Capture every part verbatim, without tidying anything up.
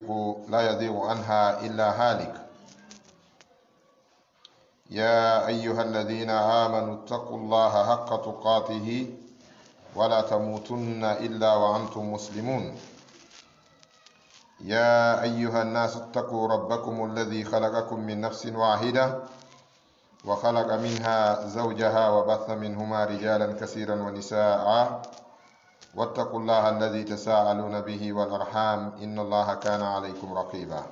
لا يزيغ عنها إلا هالك. يا أيها الذين آمنوا اتقوا الله حق تقاته ولا تموتن إلا وأنتم مسلمون. يا أيها الناس اتقوا ربكم الذي خلقكم من نفس واحدة وخلق منها زوجها وبث منهما رجالا كثيرا ونساء واتقوا الله الذي تساءلون به والأرحام إن الله كان عليكم رقيبا.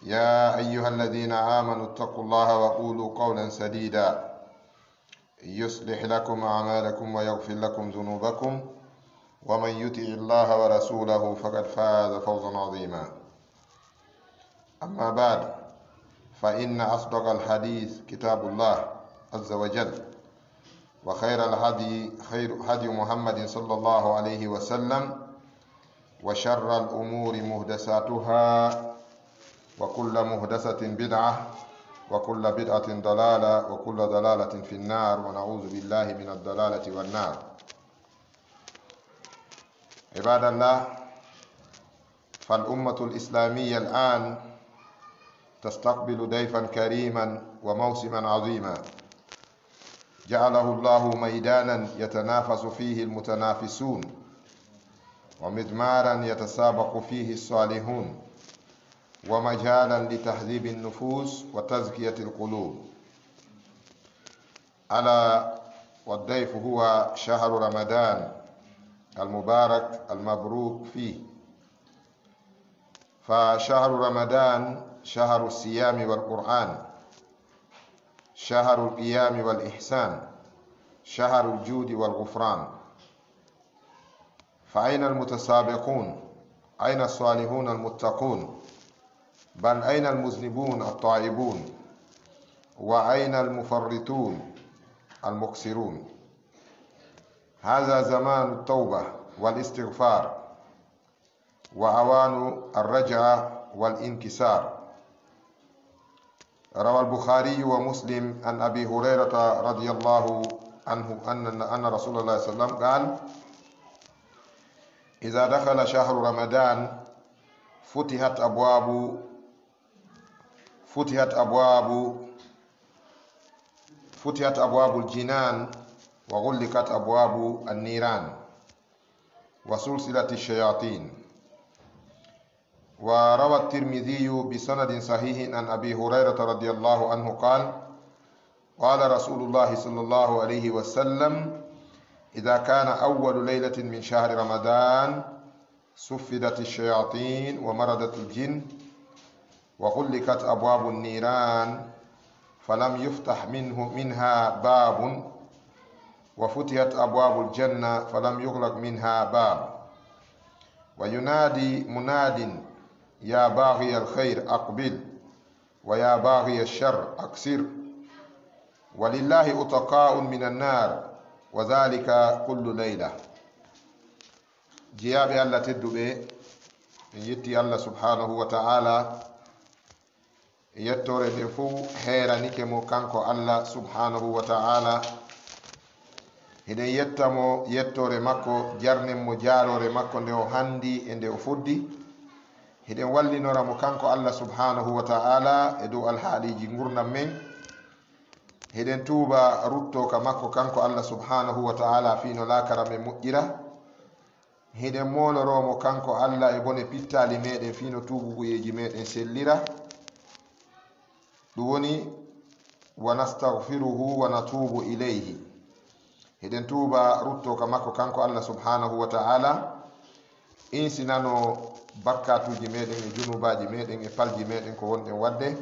يا أيها الذين آمنوا اتقوا الله وقولوا قولا سديدا يصلح لكم أعمالكم ويغفر لكم ذنوبكم ومن يطع الله ورسوله فقد فاز فوزا عظيما. أما بعد، فإن أصدق الحديث كتاب الله عز وجل، وخير الهدي خير هدي محمد صلى الله عليه وسلم، وشر الأمور محدثاتها، وكل محدثة بدعة، وكل بدعة ضلالة، وكل ضلالة في النار، ونعوذ بالله من الضلالة والنار. عباد الله، فالأمة الإسلامية الآن تستقبل ضيفا كريما وموسما عظيما، جعله الله ميدانا يتنافس فيه المتنافسون، ومضمارا يتسابق فيه الصالحون، ومجالا لتهذيب النفوس وتزكية القلوب. ألا والضيف هو شهر رمضان المبارك المبروك فيه. فشهر رمضان شهر الصيام والقرآن، شهر القيام والإحسان، شهر الجود والغفران. فأين المتسابقون؟ أين الصالحون المتقون؟ بل أين المذنبون التائبون؟ وأين المفرطون المقصرون؟ هذا زمان التوبة والاستغفار، وأوان الرجعة والانكسار. روى البخاري ومسلم عن أبي هريرة رضي الله عنه أن، أن رسول الله صلى الله عليه وسلم قال: إذا دخل شهر رمضان فتحت أبواب، فتحت أبواب، فتحت أبواب الجنان، وغلقت أبواب النيران، وسلسلة الشياطين. وروى الترمذي بسند صحيح عن أبي هريرة رضي الله عنه قال: قال رسول الله صلى الله عليه وسلم: إذا كان أول ليلة من شهر رمضان صفدت الشياطين ومردت الجن وغلقت أبواب النيران فلم يفتح منه، منها باب، وفتحت أبواب الجنة فلم يغلق منها باب. وينادي مناد: يا باغي الخير أقبل، ويا باغي الشر أقصر، ولله عتقاء من النار، وذلك كل ليلة. Jiyaaɓe Allah tedduɓe, en yetti Allah subhanahu wa ta'ala. Yettoore nde fuu heeranike mo kanko Allah subhanahu wa ta'ala. Hiɗen yetta mo yettoore makko, jarnen mo jaaroore makko nde o handi e nde o foddi. Hiɗen wallinora mo kanko Allah subhanahu wa ta'ala e dow alhaaliiji ngurndan men. Hiɗen tuuba rutto ka makko kanko Allah subhanahu wa ta'ala fii no laakara men moƴƴira. Hiɗen mooloroo mo kanko Allah e bone pittaali meɗen fii no tuububuyeeji meɗen sellira. Ɗum woni, wa nastaghfiruhu wa natubu ilayhi. Hiɗen tuuba rutto ka makko kanko Allah subhanahu wa ta'ala, insinano bakkatuuji meɗen e junubaaji meɗen e palji meɗen ko wonɗen waɗde.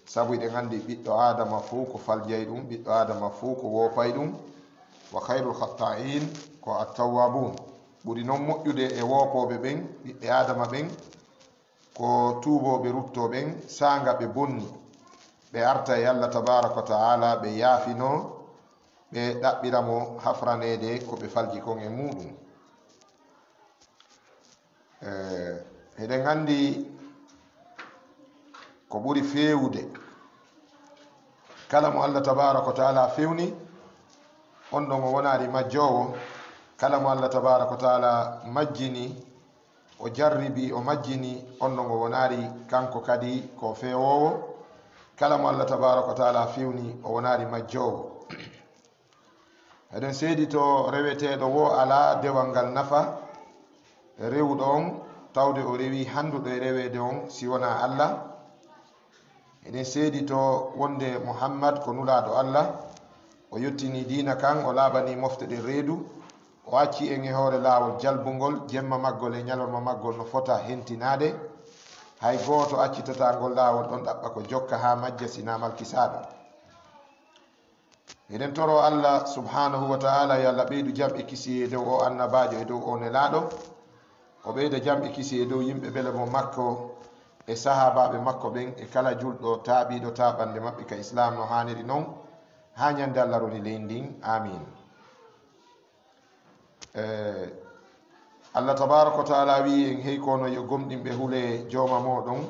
Sabu hiɗen anndi ɓiɗɗo Aadama fuu ko faljay ɗum, ɓiɗɗo Aadama fuu ko woopay ɗum. Wa khayrul khatta'in ko at-tawwabun. Ɓuri non moƴƴude e woopooɓe ɓen, ɓiɓɓe Aadama ɓen, ko tuubooɓe ruttoo ɓen, saanga ɓe bonni, ɓe arta e Allah tabaaraka wa ta'ala, ɓe yaafinoo, ɓe ɗaɓɓira mo hafraneede ko ɓe falji kon e muuɗum. Eh, hiɗen anndi ko ɓuri feewude, kala mo Allah tabaaraka wa ta'ala fewni, on ɗon o wonaali majjoowo. Kala mo Allah tabaaraka wa ta'ala majjini, O jarribi, o majjini, on ɗon o wonaali kanko kadi ko feewoowo. Kala mo Allah tabaaraka wa taala fewni, o wonaali majjoowo. Eɗen seedi to reweteeɗo woo alaa dewal ngal nafa rewuɗo on, tawde o rewii hannduɗo e reweede on si wonaa Allah. Eɗen seedi to wonde Muhammad ko nulaaɗo Allah, o yottinii diina kan, o laaɓanii mofte ɗen reedu, o acci en e hoore laawol jalbungol, jemma maggol e ñalorma maggol no fota hentinaade. Hay gooto accitataa ngol laawol ɗon ɗaɓɓa ko jokka haa majja si naa malkisaaɗo. Eɗen toroo Allah subhaanahu wa ta'ala, yo Allah ɓeydu jam e kisiyee e dow o annabaajo, e dow o nelaaɗo. O ɓeyda jam e kisiyee e dow yimɓe bele mo makko e sahaabaaɓe makko ɓen e kala julɗo taaɓiiɗo taaɓannde maɓɓe ka Islaam no haaniri non, haa ñande Allah roni leydi ndin. Aamiin. E, Allah tabaaraka wa ta'ala wi'i en, hey kono yo gomɗinɓe, hulee jooma mooɗon.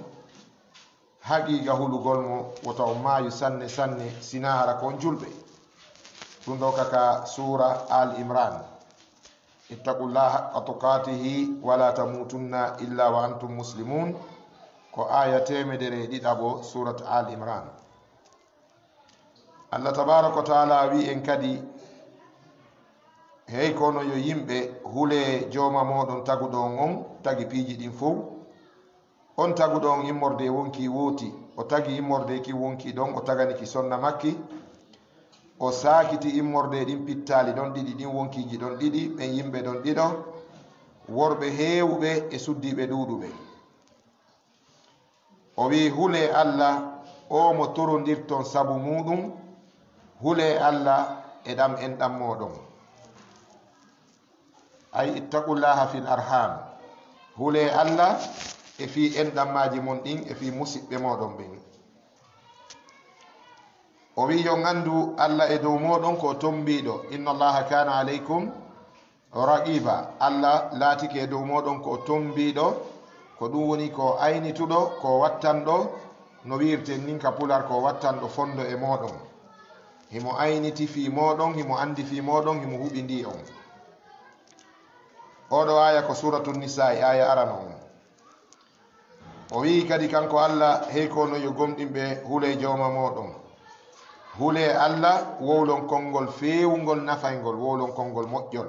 Haqiiqa hulugol mo, wota on maayu sanne sanne, si naa hara ko on julɓe. Ɗum ɗo ka ka suura Al Imran. Ittaqullaha haqqa tuqatihi wala tamutunna illa wa antum muslimun. Ko aaya teemedere e ɗiɗaɓo surat Al Imran. Allah tabaaraka wa taala wi'i en kadi, hey kono yo yimɓe, hulee jooma mooɗon taguɗo on, on tagi piiji ɗin fow. On taguɗo on immorde e wonkii wooti, o tagi immorde ki wonkii ɗon, o tagani ki sonna makki, o saakiti immorde ɗin pittaali ɗon ɗiɗi, ɗin wonkiiji ɗon ɗiɗi, ɓen yimɓe ɗon ɗiɗo, worɓe heewuɓe e suddiiɓe ɗuuɗuɓe. O wi'i, hulee Allah, o mo torondirton sabu muuɗum, hulee Allah e ɗam enɗam mooɗon. Ay, ittaqullaha fil arham. Hulee Allah e fii enɗammaaji mon ɗin, e fii musiɓɓe mooɗon ɓen. O wi'i, yo on anndu Allah e dow mooɗon ko o tombiiɗo. Inna Allaha kana alaykum raqiba. Allah laatike e dow mooɗon ko o tombiiɗo, ko ɗum woni ko o aynituɗo, ko o wattanɗo, no wi'irten nin ka pular, ko o wattanɗo fondo e mooɗon. Himo ayniti fii mooɗon, himo anndi fii mooɗon, himo huɓindii on. Oɗo aaya ko Suratu Nisa'i, aaya arano on. O wi'i kadi kanko Allah, hey kono yo gomɗinɓe, hulee jooma mooɗon. Hulee Allah, wowlon konngol feewungol, nafayngol, wowlon konngol moƴƴol.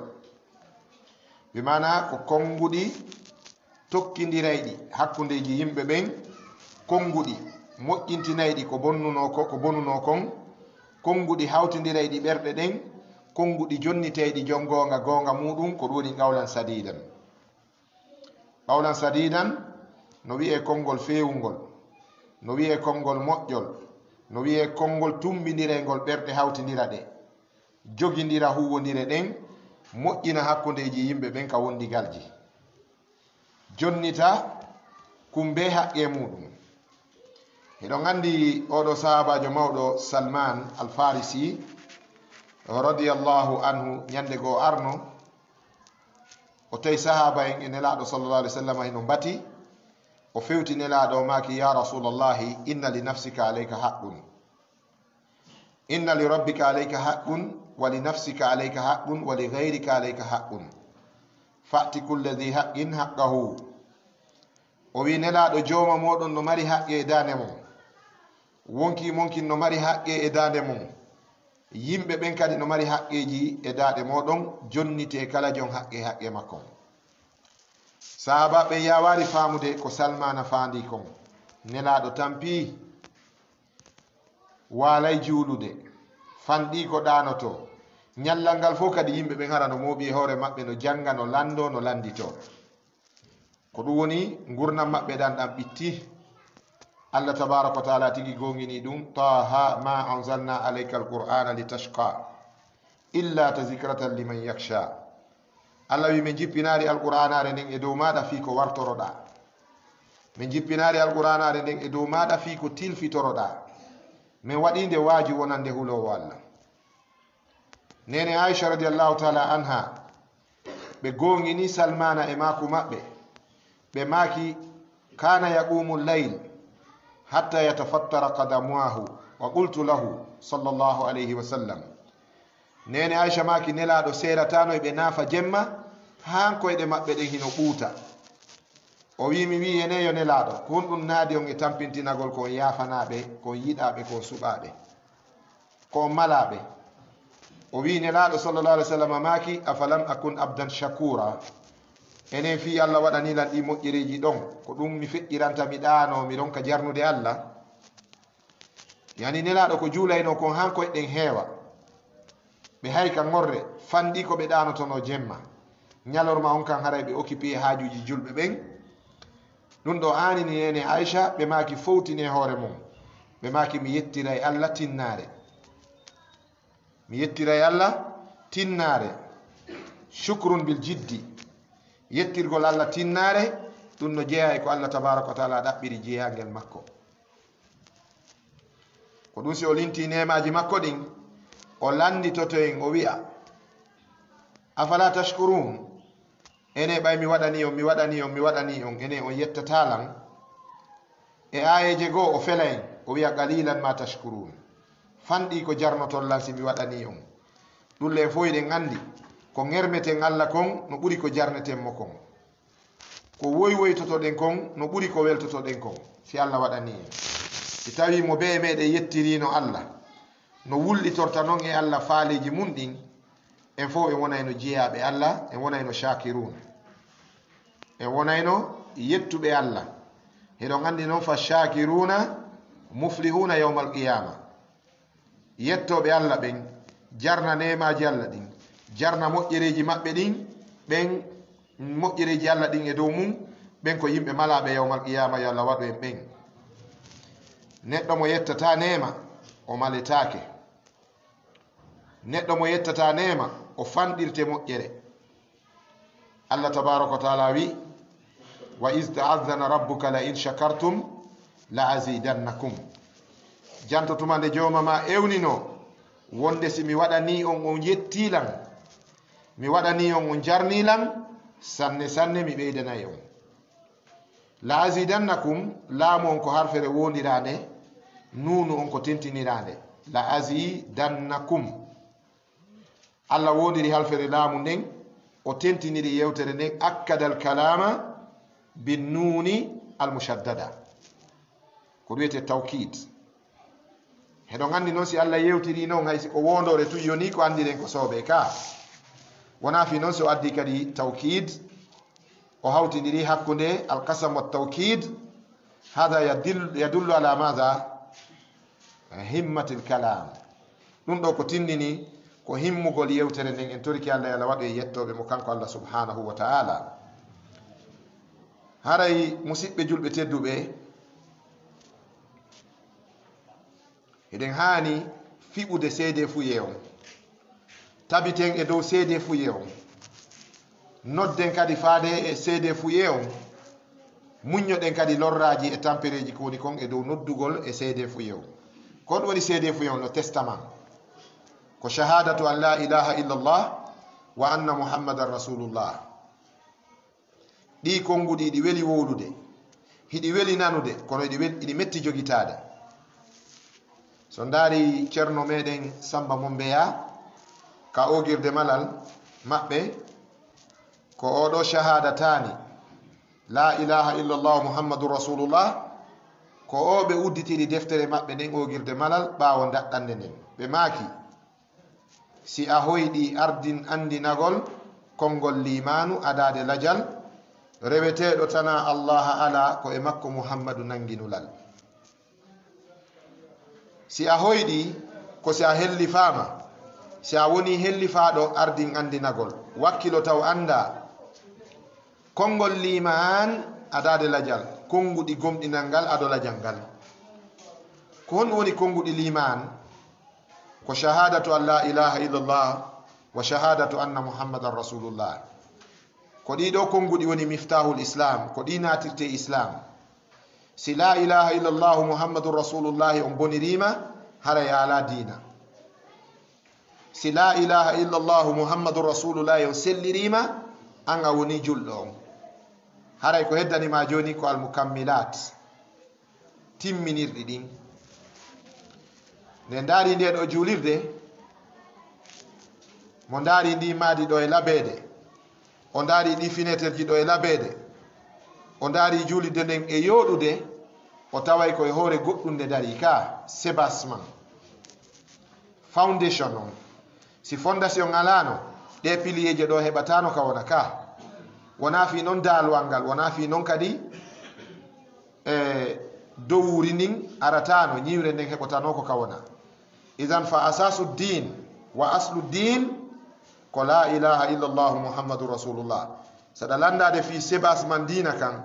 Bi maana ko konnguɗi tokkindirayɗi hakkundeeji yimɓe ɓen, konnguɗi moƴƴintinayɗi ko bonnunoo ko, ko bonunoo kon, konnguɗi hawtindirayɗi ɓerɗe ɗen, konnguɗi jonnitayɗi jon goonga, goonga muuɗum, ko ɗum woni qawlan sadiidan. Qawlan sadiidan no wi'ee konngol feewungol, no wi'ee konngol moƴƴol, no wi'ee konngol tumbindirayngol ɓerɗe hawtindira ɗe, jogindira huuwondire ɗen, moƴƴina hakkundeeji yimɓe ɓen ka wondigalji, jonnita kum bee haqqee muuɗum. Hiɗon anndi oɗo sahaabaajo mawɗo Salman Al Farisi radiyallahu anhu, ñande goo arno, o tawi sahaaba en e Nelaaɗo sallallahu alaihi wasallam hino mbati, o fewti Nelaaɗo, o maaki, ya Rasulallahi, inna li nafsika alayka haqqun. Inna li rabbika alayka haqqun, wa li nafsika alayka haqqun, wa li ghayrika alayka haqqun. Fa'ti kulli dhi haqqin haqqahu. O wi'i, Nelaaɗo, jooma mooɗon no mari haqqe e daande mon. Wonkii mon kin no mari haqqe e daande mon. Yimɓe ɓen kadi no mari haqqeeji e daande mooɗon. Jonnitee kala jon haqqe haqqe makko. Sahaabaaɓe ɓen yaawaali faamude ko Salmaana faandii kon. Nelaaɗo tampii, waalay juulude, fanɗii ko ɗaanotoo. Ñallal ngal fof kadi yimɓe ɓen hara no mooɓi e hoore maɓɓe, no jannga, no lanndoo, no lannditoo. Ko ɗum woni ngurndan maɓɓe ɗan, ɗan ɓitti. Allah tabaaraka wa taala tigi goongini ɗum, Taaha ma anzalna alayka alqur'ana litashqa illa tazikratan liman yakhsha. Allah wi, min jippinaali alqur'anaare nden e dow maaɗa fii ko wartoroɗaa. Min jippinaali alqur'anaare nden e dow maaɗa fii ko tilfitoroɗaa. Min waɗii nde waaju wonande huloowo Allah. Neene Aisha radiyallahu taala anha, ɓe goongini Salmaana e maaku maɓɓe. Ɓe maaki, kana yaqumu layl hatta yatafattara qadamuahu, wa qultu lahu sallallahu alayhi wa sallam. Neene Aisha maaki, Nelaaɗo seerataano e ɓe naafa jemma, haa koyɗe maɓɓe ɗen hino ɓuuta. O wi'i, mi wi'i, ene yo Nelaaɗo, ko honɗun naadi on e tampintinagol ko on yaafanaaɓe, ko on yiɗaaɓe, ko on suɓaaɓe, ko on malaaɓe? O wi'i, Nelaaɗo sallallahu alaihi wasallam maaki, afalam akun abdan shakura. Enen fii Allah waɗanii lan ɗii moƴƴereeji ɗon, ko ɗun mi feƴƴiranta mi ɗaanoo, mi ronka jarnude Allah? Yani Nelaaɗo ko juulaynoo kon han koyɗen heewa. Ɓe hay ka ŋorre, fanɗii ko ɓe ɗaanotonoo jemma. Ɲalorma on kan haray ɓe occupé e haajuuji julɓe ɓen. Ɗun ɗoo aanini neene Aisha, ɓe maaki fowtini e hoore mun. Ɓe maaki mi yettiray Allah tinnaare. Mi yettiray Allah tinnaare. Shukrun bil jiddi. Yettirgol Allah tinnaare, ɗun no jeyaa e ko Allah tabaaraka wa taala ɗaɓɓiri jeyaangel makko. Ko ɗun si o lintii neemaaji makko ɗin, o lannditoto en, o wi'a, afala tashkurun? Ene ɓay mi waɗanii on, mi waɗanii on, mi waɗanii on, ene on yettataa lan? E aayeeje goo o fela en, o wi'a, qalilan ma tashkurun. Fanɗii ko jarnoton lan si mi waɗanii on. Ɗun le fow hiɗen anndi, ko ŋermeten Allah kon no ɓuri ko jarneten mo kon. Ko woywoytotoɗen kon no ɓuri ko weltotoɗen kon, si Allah waɗanii en. Si tawii mo bee e meɗen yettiriino Allah, no wullitorta non e Allah faaleeji mun ɗin, en fow en wonayno jeyaaɓe Allah, en wonayno shakiruna. En wonayno yettuɓe Allah. Hiɗon anndi non, fa shakiruna muflihuna yawmal qiyama. Yettooɓe Allah ɓen, jarna neemaaji Allah ɗin, jarna moƴƴereeji maɓɓe ɗin, ɓen moƴƴereeji Allah ɗin e dow mun, ɓen ko yimɓe malaaɓe yawmal qiyama, yo Allah waɗu en ɓen. Neɗɗo mo yettataa neema, o maletaake. Neɗɗo mo yettataa neema, o fanɗirte moƴƴere. Allah tabaaraka wa taala wi, wa iz ta'adhana rabbuka la in shakartum la azidannakum. Janto tuma nde Jooma maa ewninoo, wonde si mi waɗanii on, on yettii lan, mi waɗanii on, on jarnii lan, sanne sanne mi ɓeydanay on. La azidannakum, laamu on ko harfere woondiraande, nuunu on ko tentiniraande. La azidannakum. Allah woondiri halfere laamu nden, o tentiniri yewtere nden, akkadal kalaama bin nuuni al mushaddada. Ko ɗun wi'etee tawkiid. Hiɗon anndi non, si Allah yewtirii non, hay si ko woondoore tun yonii, ko anndiren ko soobee ka. Wonaa fii non, si o addii kadi tawkiid, o hawtindiri hakkunde al qasam wa tawkiid, hada yadil-, yadullu ala maada? Himmatil kalaam. Ɗun ɗoo ko tinndini ko himmugol yewtere nden. En torike Allah, yo Allah waɗu en yettooɓe mo kanko Allah subhanahu wa ta'ala. Haray, musiɓɓe julɓe tedduɓe, hiɗen haani fiɓude seedeefuyee on. Tabiten e dow seedeefuyee on. Nodden kadi faade e seedeefuyee on. Muɲɲoɗen kadi lorraaji e tampereeji ko woni kon e dow noddugol e seedeefuyee on. Ko honɗun woni seedeefuyee on? No testament. Ko shahadatu an la ilaha illallah wa anna Muhammadan rasulullah. Ɗii konnguɗi hiɗi weli wowlude, hiɗi weli nanude, kono hiɗi wel-, hiɗi metti jogitaade. So ndaari Ceerno meɗen Sammba Mombeya ka oogirde malal maɓɓe, ko oo ɗoo shahaada taani, laa ilaaha illallah Muhammadun Rasulullah, ko oo ɓe udditiri deftere maɓɓe nden oogirde malal ɓaawo daɗɗannde nden. Ɓe maaki, si a hoyɗii ardin anndinagol konngol liimaanu adaade lajal, reweteeɗo tanaa Allaaha alaa, ko e makko Muhammadu nanngi nulal. Si a hoyɗii, ko si a hellifaama, si a wonii hellifaaɗo ardin anndinagol, wakkilo taw anndaa konngol liimaan adaade lajal, konnguɗi gomɗinal ngal ado lajal ngal. Ko honɗum woni konnguɗi liimaan? Ko shahaadatu an laa ilaaha illallah wa shahaadatu anna Muhammadan Rasulullah. Ko ɗii ɗoo konnguɗi woni miftaahul Islaam, ko ɗii naatirtee Islaam. Si laa ilaaha illallahu Muhammadun Rasulullahi on boniriima, haray a alaa diina. Si laa ilaaha illallahu Muhammadun Rasulullahi on selliriima, an a wonii julɗo on. Haray ko heddani ma jooni ko al mukammilaat, timminirɗi ɗin. Nde ndaari ndee ɗoo juulirde, mo ndaari ndii maadi ɗoo e labeede, o ndaari ɗii fineterji ɗoo e labeede, O ndaari juulirde nden e yooɗude, o taway ko e hoore goɗɗum nde darii ka, sebasman. Foundation on. Si fondation alaano, ɗee piliyeeje ɗoo heɓataano ka wona ka. Wonaa fii non daalwal ngal, wonaa fii non kadi e dowuuri ndin arataano, ñiwre nden heɓotanoo ko ka wona. Idan fa asasu din wa aslu din ko la ilaha illallahu Muhammadu Rasulullah. Saɗa lanndaade fii sebasman diina kan,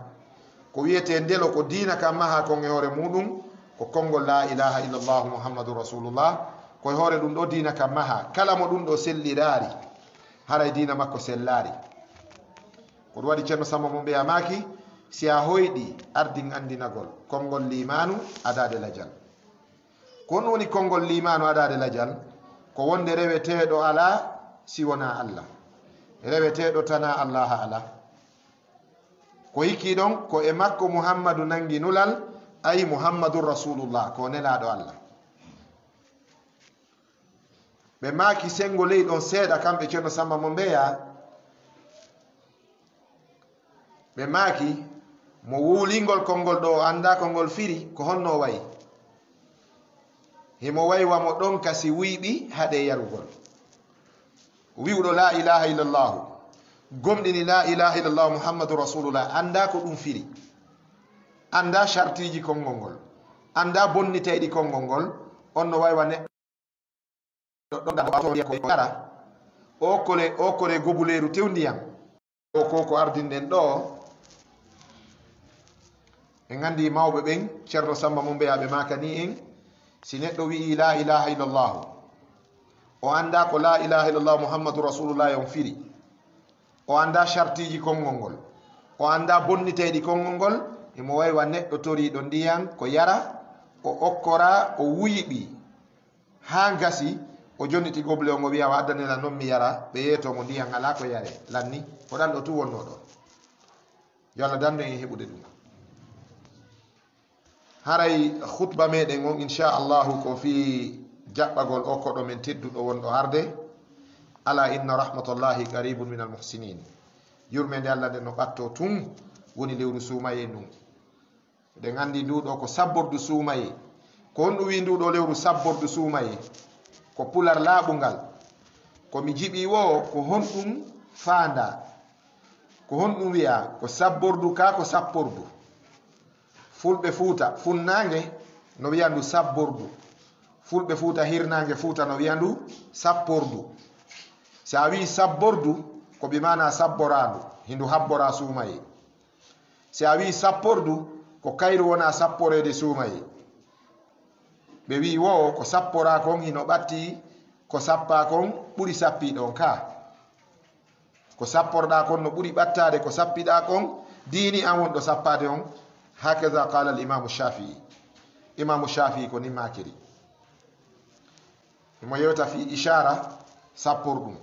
ko wiyetee ndelo ko diina kan maha kon e hoore muɗum, ko konngol la ilaha illallahu Muhammadu Rasulullah, ko e hoore ɗum ɗoo diina kan maha, kala mo ɗum ɗoo selliraari, haray diina makko sellaari. Ko ɗum waɗi Ceerno Samba Mombeya maaki, si a hoyɗi ardin anndinagol konngol liimaanu adaade lajal. Ko honɗum woni konngol liimaanu adaade lajal? Ko wonde reweteeɗo alaa si wonaa Allah. Reweteeɗo tanaa Allaaha alaa. Ko hikki ɗon, ko e makko Muhammadu nangi nulal, ayi Muhammadun Rasulullah, ko nelaaɗo Allah. Ɓe maaki senngo ley ɗon seeɗa, kamɓe Ceerno Samba Mombeya. Ɓe maaki, mo wuulingol konngol ɗoo, o anndaa ko ngol firi, ko honno o wayi? Himo wayi wa mo ɗon kasi wuyɓi haɗe yarugol. Wi'uɗo la ilaha illallahu, gomɗini la ilaha illallahu Muhammadu Rasulullah, anndaa ko ɗum firi, anndaa shartiiji konngol ngol, anndaa bonnitayɗi konngol ngol, on no wayi wa neɗɗo ɗon da o wiya ko yara, o kole, o kole gobuleeru tewndiyam. O ko ko ardinɗen ɗoo. En nganndi mawɓe ɓen, Ceerno Samba Mombeya ɓe maakani en, si neɗɗo wi'i la ilaha illallahu, o anndaa ko la ilaha illallahu Muhammadu Rasulullah on firi, o anndaa shartiiji konngol ngol, o anndaa bonnitayɗi konngol ngol, himo wayi wa neɗɗo toriiɗo ndiyan ko yara, o okkora, o wuyɓi haa gasi, o jonniti goble on, o wi'a, "Wa addane lan non mi yara," ɓe yeeto mo ndiyan alaa ko yare, lanni, ko ɗan ɗo tun wonnoo ɗo. Yo Allah dandu en e heɓude ɗum. Haray khutba meɗen on, inchallahu, ko fii jaɓɓagol o koɗo men tedduɗo wonɗo harde. Ala inna rahmatallahi qaribun minal muhsinin. Yurmeende Allah nden no ɓatto tun woni lewru suumayee ndun. Eɗen anndi ndu ɗo ko sabbordu suumayee. Ko honɗum wi'i ndu ɗo lewru sabbordu suumayee? Ko pular laaɓungal. Ko mi jiɓi wo, ko honɗum faandaa? Ko honɗum wi'a? Ko sabbordu ka ko sappordu. Fulɓe Fuuta, Funnaange no wi'a ndu sabbordu. Fulɓe Fuuta Hirnaange Fuuta no wi'a ndu sappordu. Si a wi'i sabbordu, ko bi maanaa sabboraandu, hindu habbora suumayee. Si a wi'i sappordu, ko kayru wona sapporeede suumayee. Ɓe wi'i wo ko sapporaa kon hino ɓatti ko sappaa kon ɓuri sappii ɗon ka. Ko sapporɗaa kon no ɓuri ɓattaade ko sappiɗaa kon, diini an won ɗo sappaade on. Hakaza qala al imamu Shafi'i. Imamu Shafi'i ko ni maakiri. Himo yewta fii ishaara sapporɗum.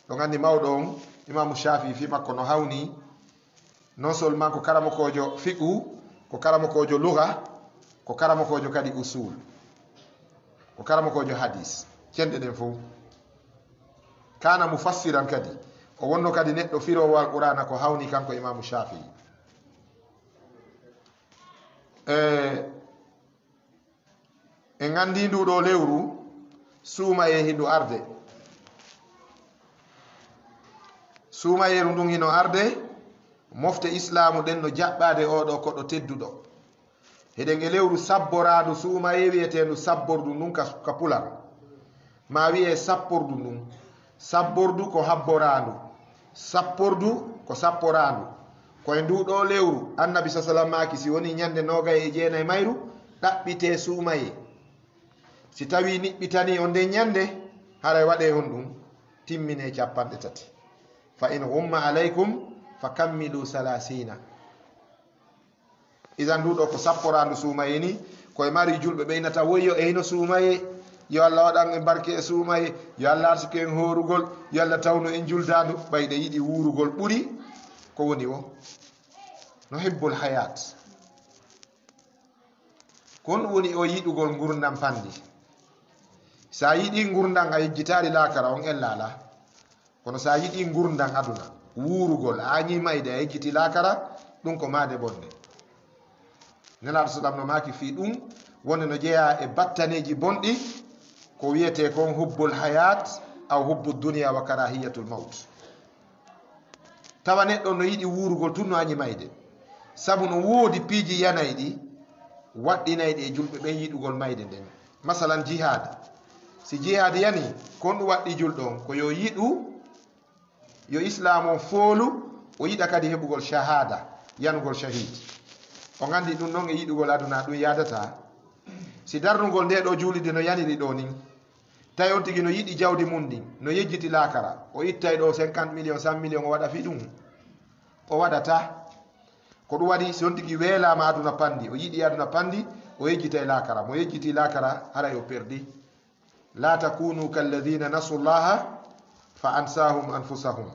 Ɗon anndi mawɗo on, Imamu Shafi'i, fii makko no hawni, non seulement ko karamokoojo fiqhu, ko karamokoojo lugha, ko karamokoojo kadi usul, ko karamokoojo hadis, cenɗe ɗen fow. Kana mufassiran kadi, o wonno kadi neɗɗo firoowo Alqur'aana ko hawni kanko Imamu Shafi'i. E, En nganndi ndu ɗo lewru suumayee hindu arde. Suumayeeru ndun hino arde, mofte Islaamu ɗen no jaɓɓaade oo ɗo koɗo tedduɗo. Hiɗen e lewru sabboraandu suumayee wi'eteendu sabbordu ndun ka, ka pular. Maa wi'ee sappordu ndun. Sabbordu ko habboraandu. Sappordu ko sapporaandu. Ko e nduu ɗoo lewru, Annabi sa sallam maaki, si wonii ñannde noogay e jeenay mayru, ɗaɓɓitee suumayee. Si tawii niɓɓitanii on nden ñannde, haray waɗee honɗum? Timminee cappanɗe tati. Fa in ghumma alaykum fa kammilu salaasiina. Idan ndu ɗo ko sapporaandu suumayee ni, ko e mari julɓe ɓe inata woyyo e hino suumayee, yo Allah waɗan en barke e suumayee, yo Allah arsuku en hoorugol, yo Allah tawnu en juldaandu, ɓayde yiɗi wuurugol ɓuri ko woni wo. No hibbul hayaat. Ko honɗum woni o yiɗugol ngurndan panndi? Sa yiɗi ngurndan a yejjitaali laakara on ella alaa. Kono sa yiɗi ngurndan aduna, wuurugol, a añii mayde, a yejjiti laakara, Ɗum ko maande bonde. Nelaaɗo sallam no maaki fii ɗum, wonde no jeyaa e battaneeji bonɗi, ko wiyetee kon hubbul hayat, aw hubbu dunya wa karahiyatul mawt. Tawa neɗɗo no yiɗi wuurugol tun no añi mayde. Sabu no woodi piiji yanayɗi, waɗɗinayɗi e julɓe ɓen yiɗugol mayde nden. Masalan, jihaad. Si jihaad yani, kon ɗum waɗɗi julɗo on, ko yo yiɗu, yo Islaam on foolu, o yiɗa kadi heɓugol shahaada, yanugol shahiid. On anndi ɗum non e yiɗugol aduna, ɗum yaadataa. Si darnugol ndee ɗoo juulirde no yaniri ɗoo nin, tawi on tigi no yiɗi jawdi mun ndin, no yejjiti laakara, o ittay ɗoo cinquante millions, cent millions, o waɗa fii ɗum? O waɗataa. Ko ɗum waɗi, si on tigi weelaama aduna panndi, o yiɗi aduna panndi, o yejjitay laakara. Mo yejjiti laakara, haray o perdi. La takunu kalladhina nasu llaha fa ansahum anfusahum.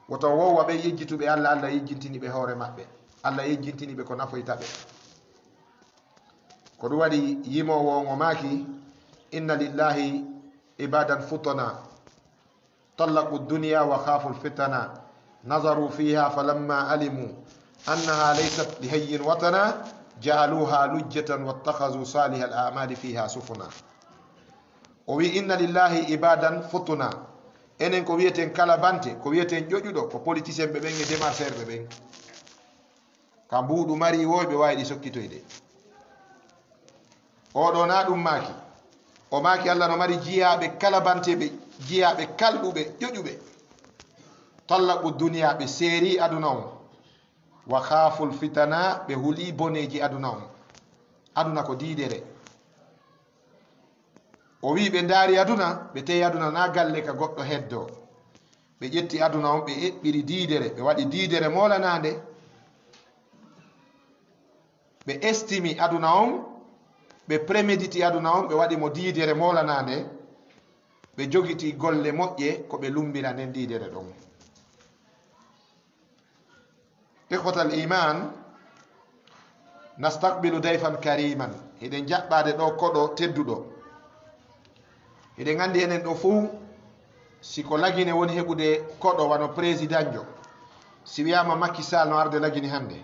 Woto on wowwa ɓen yejjituɓe Alla, Alla yejjintini ɓe hoore maɓɓe. Alla yejjintini ɓe ko nafoyta ɓe. Ko ɗum waɗi yimoowo on o maaki, inna lillahi ibadan futana, tallaqu dunya wa khafu lfitana, nazaru fiha falamma alimu annaha laysat lihayyin watana, ja'aluha lujjatan wattakhadhu salihal a'mali fiha sufuna. O wi, inna lillahi ibadan futuna. Enen ko wiyeten kala bante, ko wiyeten ƴoƴuɗo, ko politicien ɓe ɓen e démarcheur ɓe ɓen. Ka mbuuɗu mari woo, ɓe waawi ɗi sokkitoyde. Oɗo na ɗum maaki. O maaki Alla no mari jiyaaɓe kala banteɓe, jiyaaɓe kalɗuɓe, ƴoƴuɓe. Tallaqu duniya, ɓe seeri aduna on. Wa khaful fitana, ɓe huli boneeji aduna on. Aduna ko diidere. O wi'i ɓe ndaari aduna, ɓe tawi aduna na galle ka goɗɗo heddo. Ɓe ƴetti aduna on, ɓe eɓɓiri diidere, ɓe waɗi diidere moolanaande. Ɓe estimi aduna on, ɓe premediti aduna on, ɓe waɗi mo diidere moolanaande. Ɓe jogiti golle moƴƴe ko ɓe lumbira nden diidere ɗon. Ikhwatal iman, nastaqbilu dayfan kariman. Hiɗen jaɓɓaade ɗo koɗo tedduɗo. Hiɗen anndi enen ɗo fuu, si ko Lagine woni heɓude koɗo wano présidentjo, si wiyaama Macky Sall no arde Lagine hannde,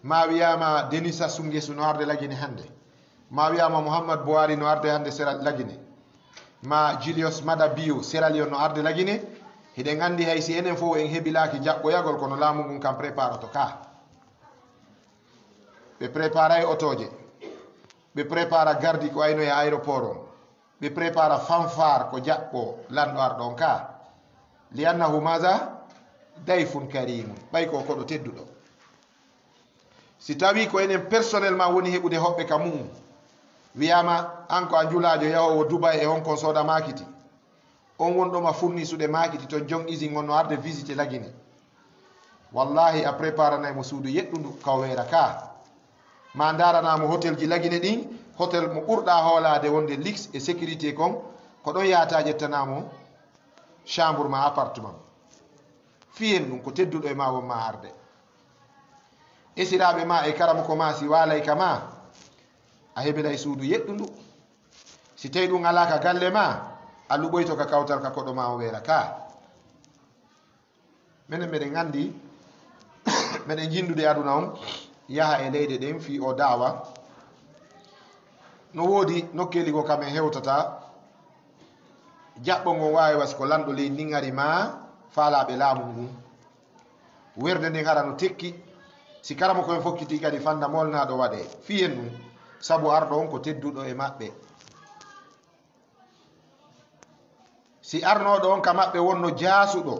ma wiyaama Denis Sassou Nguesso no arde Lagine hannde, ma wiyaama Muhammad Buhari no arde hannde sera Lagine, ma Julius Maada Bio Sierra Leone no arde Lagine, hiɗen anndi hay si enen fof en hebilaaki jaɓɓoyagol, kono laamu ngun kam préparoto ka. Ɓe préparay otooje, ɓe prépara gardi ko aynoya aéroport on, ɓe prépara fanfare ko jaɓɓo lanɗo arɗo on ka. Li annahu maza? Dayfun karimun, ɓay ko koɗo tedduɗo. Si tawi ko enen personnellement woni heɓude hoɓɓe ka mu'un, wiyaama an ko a njulaajo yahoowo Dubai e on kon sooda maakiti, on wonɗo ma fournisude maakiti ton, jon usine on no arde visite Lagine. Wallahi a préparanay mo suudu yeɗɗundu ka o weera ka. Ma ndaranaa mo hotelji Lagine ɗin, hotel mo ɓurɗaa hoolaade wonde luxe e sécurité kon, ko ɗon yahataa ƴettanaa mo chambre ma appartement. Fiyen ɗum ko tedduɗo e ma won ma arde. Esiraaɓe ma e karamoko ma si waalay ka ma, a hebilay suudu yeɗɗundu. Si tawi ɗum alaa ka galle ma, a luɓoyto ka kawtal ka koɗo ma o weera ka. Menen meɗen anndi, meɗen jinndude aduna on, yaha e leyɗe ɗen fii o da'wa. No woodi nokkeeli ko kamen hewtata, jaɓɓo ngon waawi wa si ko lanɗo leydi ndin ari ma faalaaɓe laamu ngun. Werde nden hara no tekki, si karamoko en fokkiti kadi fanda molnaaɗo waɗee. Fiyen ɗum, sabu arɗo on ko tedduɗo e maɓɓe. Si arnooɗo on ka maɓɓe wonno jaasuɗo,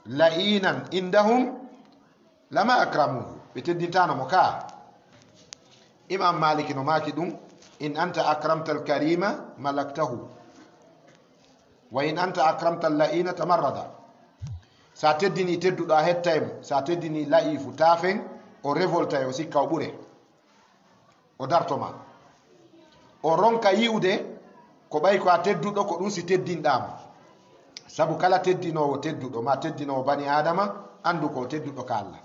la'inan indahum, lama akramuhu, ɓe teddintano mo ka. Imam Maliki no maaki ɗum, in anta akramtal karima malaktahu, wa in anta akramtal la'ina tamarrada. Sa teddini tedduɗo, a hettay mo. Sa teddini la'ifu, taafen, o révoltay, o sikka o ɓure. O darto ma. O ronka yi'ude ko ɓay ko a tedduɗo, ko ɗum si teddinɗaa mo. Sabu kala teddinoowo tedduɗo, ma teddinoowo bani Aadama, anndu ko o tedduɗo ka Allah.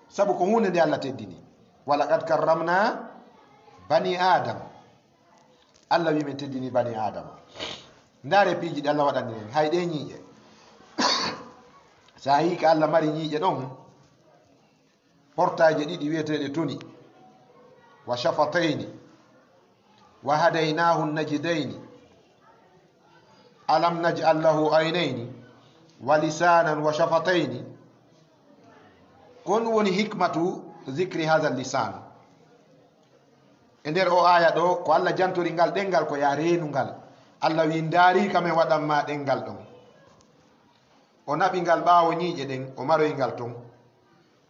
Sabu ko huunde nde Allah teddini. Wa laqad karramna bani Aadama. Allah wi min teddini bani Aadama. Ndaare piiji ɗi Allah waɗani en, hay ɗe ñiiƴe. Sa yii ka Allah mari ñiiƴe ɗon, Portaaje ɗiɗi wiyeteeɗe toni, wa shafatayni, wa hadaynahu najidayni, alam naj'al lahu aynayni, wa lisanan wa shafatayni. Kon woni hikmatu zikri hadha lisan. E nder o aya ɗo, ko Allah jantori ngal ɗengal ko ya reenungal. Allah wi, "Ndaari ka men waɗan ma ɗengal ɗon." O naɓi ngal ɓaawo ñiiƴe ɗen, o maroyi ngal ton.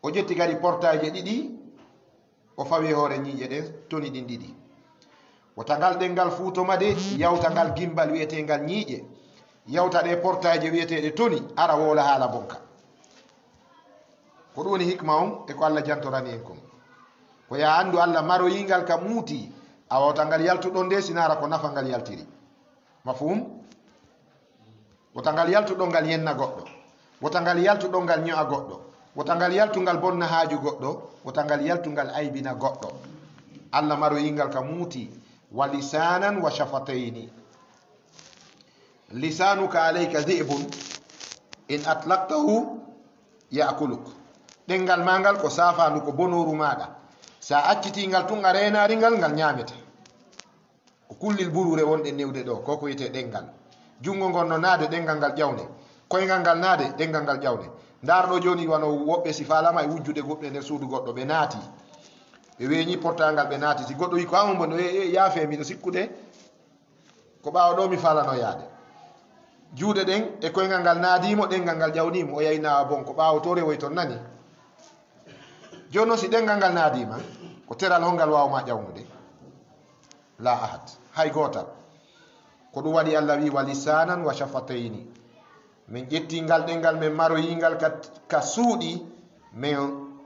O ƴetti kadi portaaje ɗiɗi, o fawi hoore ñiiƴe ɗen, toni ɗin ɗiɗi. Wota ngal ɗengal fuuto made, yawta ngal gimbal wi'eteengal ñiiƴe, yawta ɗe portaaje wi'eteeɗe toni, ara woola haala bonka. Ko ɗum woni hikma on e ko Allah jantorani en kon. Ko ya anndu Allah maroyingal ka muuti, a wawta ngal yaltuɗon de, sinaara ko nafa ngal yaltiri. Mafhum? Wota ngal yaltuɗon ngal yenna goɗɗo. Wota ngal yaltuɗon ngal ño'a goɗɗo. Wota ngal yaltu ngal bonna haaju goɗɗo. Wota ngal yaltu ngal aybina goɗɗo. Allah maroyingal ka muuti. Wa lisanan wa shafatayni. Lisanuka alayka dhi'bun, in atlaqtahu ya'kuluk. Ɗengal ma ngal ko saafaandu, ko bonooru maaɗa. Sa accitii ngal tun, a reenaari ngal, ngal ñaamete. Ko kullil buruure wonɗe newde ɗo, ko ko wiyetee ɗengal. Junngo ngon no naade, ɗengal ngal ƴawne. Koyngal ngal naade, ɗengal ngal ƴawne. Ndaar ɗo jooni, wano woɓɓe si faalama e wujjude goɗɗo e nder suudu goɗɗo, ɓe naati. Ɓe weeñi portaangal, ɓe naati. Si goɗɗo wi ko an woni, e, e, yaafee, miɗo sikkude ko ɓaawo ɗo mi faalano yaade. Juuɗe ɗen e koyngal ngal naadii mo, ɗengal ngal ƴawnii mo, o yahi naawa bon, ko ɓaawo to rewoy ton, nani? Jooni non, si ɗengal ngal naadii ma, ko teral hongal waawma ƴawnude? La ahad, hay gootal. Ko ɗum waɗi Allah wi, "Wa lisanan wa shafatayni." Min ƴetti ngal ɗengal, min maroyi ngal ka, ka suuɗi, min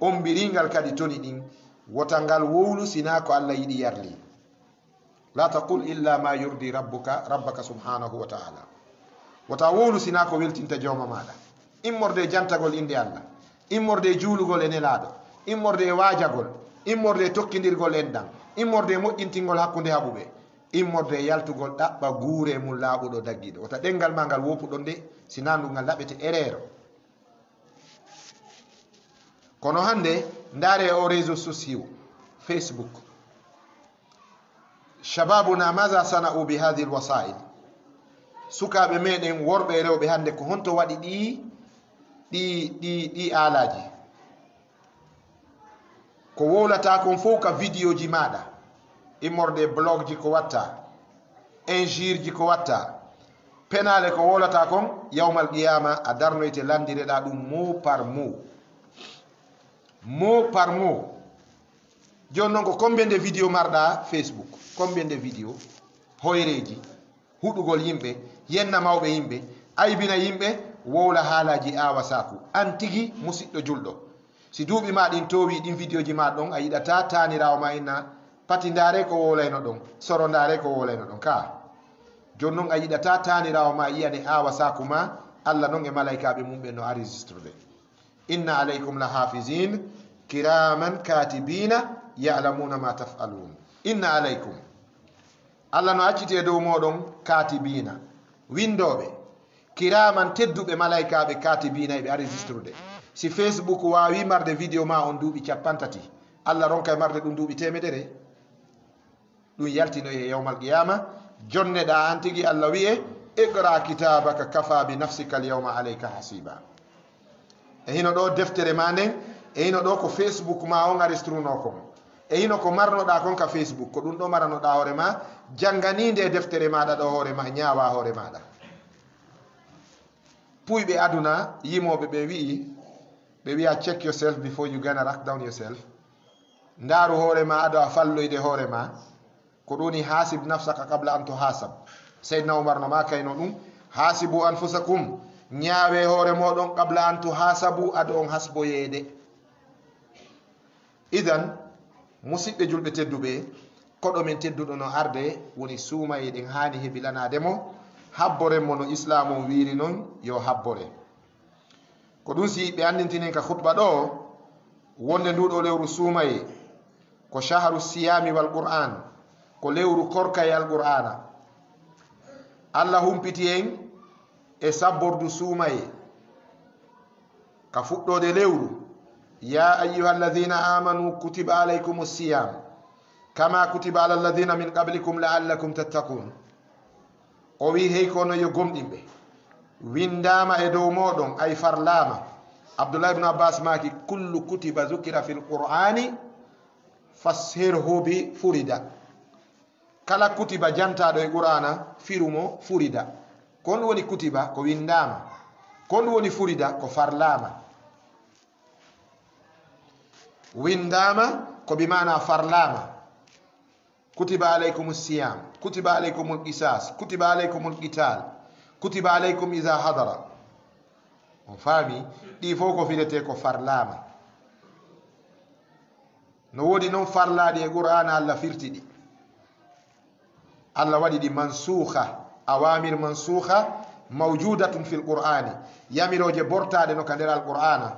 ombiri ngal kadi toni ɗin. Wota ngal wowlu sinaa ko Allah yiɗi yarli. La taqul illa ma yurdi rabbuka, rabbaka subhanahu wa ta'ala. Wota wowlu sinaa ko weltinta jooma maaɗa. Immorde e jantagol innde Allah, immorde e juulugol e Nelaaɗo, immorde e waajagol, immorde e tokkindirgol enɗan, immorde e moƴƴintingol hakkunde haɓuɓe, immorde e yaltugol ɗaɓɓa guure mum laaɓuɗo daggiiɗo. Wota ɗengal ma ngal woopu ɗon de, sinaa ɗum ngal laɓete ereero. Kono hannde, ndaare o réseau sociaux, Facebook. Shababuna, maza sana'u bi hadhihi alwasa'il? Sukaaɓe meɗen worɓe e rewɓe hannde, ko honto waɗi ɗi, ɗi, ɗi, ɗi aalaaji? Ko wowlata kon fof ka vidéo ji maaɗa, immorde e blog ji ko watta, injure ji ko watta, penaale ko wowlata kon, yawmal qiyama a darnoyte, lanndireɗa ɗum mot par mot. Mot par mot. Jooni non, ko combien de vidéo marɗa Facebook? Combien de vidéo? Hoyreeji, huɗugol yimɓe, yenna mawɓe yimɓe, aybina yimɓe, wowla haalaaji aawa saaku. An tigi musiɗɗo julɗo, si duuɓi ma ɗin toowi, ɗin vidéo ji ma ɗon, a yiɗata taaniraawo ma inna, "Pati ndaare ko wowlayno ɗon, soro ndaare ko wowlayno ɗon." Ka. Jooni non, a yiɗata taaniraawo ma yi'ane aawa saaku ma, Allah non e malaykaaɓe mum ɓen no enregistrude. Inna alaykum la hafizin, kiraman katibina, ya'lamuna ma taf'alun. Inna alaykum. Allah no acciti e dow moɗon katibina, windooɓe, kiraman, tedduɓe, malaykaaɓe, katibina, eɓe enregistrude. Si Facebook waawi marde vidéo ma on duuɓi cappanɗe tati, Allah ronka e marde ɗum duuɓi teemedere. Ɗum yaltinoye yawmal qiyama, jonneɗa an tigi, Allah wi'e, "Iqra kitabaka kafa bi nafsika al yawma alayka hasiba." E hino ɗo deftere ma nden, e hino ɗo ko Facebook ma on enregistruno kon. E hino ko marnoɗa kon ka Facebook, ko ɗum ɗo maranoɗa hoore ma, jangani nde deftere maɗa ɗo hoore ma, ñaawa hoore maɗa. Puyɓe aduna, yimoɓe ɓe wi'i, ɓe wi'a, "Check yourself before you gonna rack down yourself." Ndaaru hoore ma ado a falloyde hoore ma. Ko ɗum woni, "Hasib nafsaka qabla an tuhasab." Seydina Umar no maakayno ɗum, "Hasibu anfusakum, ñaawe hoore moɗon, qabla an tuhasabu, ado on hasboyeede." Idan, musiɓɓe julɓe tedduɓe, koɗo men tedduɗo no arde woni suumaye, ɗen haani hebilanaade mo, habboren mo no Islaamu on wiiri non yo habbore. Ko ɗum si ɓe anndintinen ka khutba ɗo, wonde nduɗo lewru suumaye ko shahru siyami wal Qur'an, ko lewru korka e Alqur'aana. Allah humpiti en e sabbordu suumaye ka fuɗɗoode lewru, يا أيها الذين آمنوا كتب عليكم الصيام كما كتب على الذين من قبلكم لعلكم تتقون. O wi, hey ko onon yo gomɗimɓe, winndama e dow moɗon, ay farlama. Abdullah ibn Abbas maaki, kullu kutiba zukira fil qur'ani fasirhu bi furida. Kala kutiba jantaɗo e qur'ana, firu mo furida. Ko honɗum woni kutiba? Ko winndama. Ko honɗum woni furida? Ko farlama. Winndama ko bi maana farlama. Kutiba alaykumu siyam, kutiba alaykumul qisas, kutiba alaykumul qital, kutiba alaykum iza hadara. On faami? Ɗi fof ko firete ko farlama. No woodi noon farlaaɗi e qur'ana, Allah firti ɗi. Allah waɗi ɗi mansuukha, awamir mansuukha mawjudatun fil qur'ani. Yamirooje bortaaɗe no ka nder alqur'ana.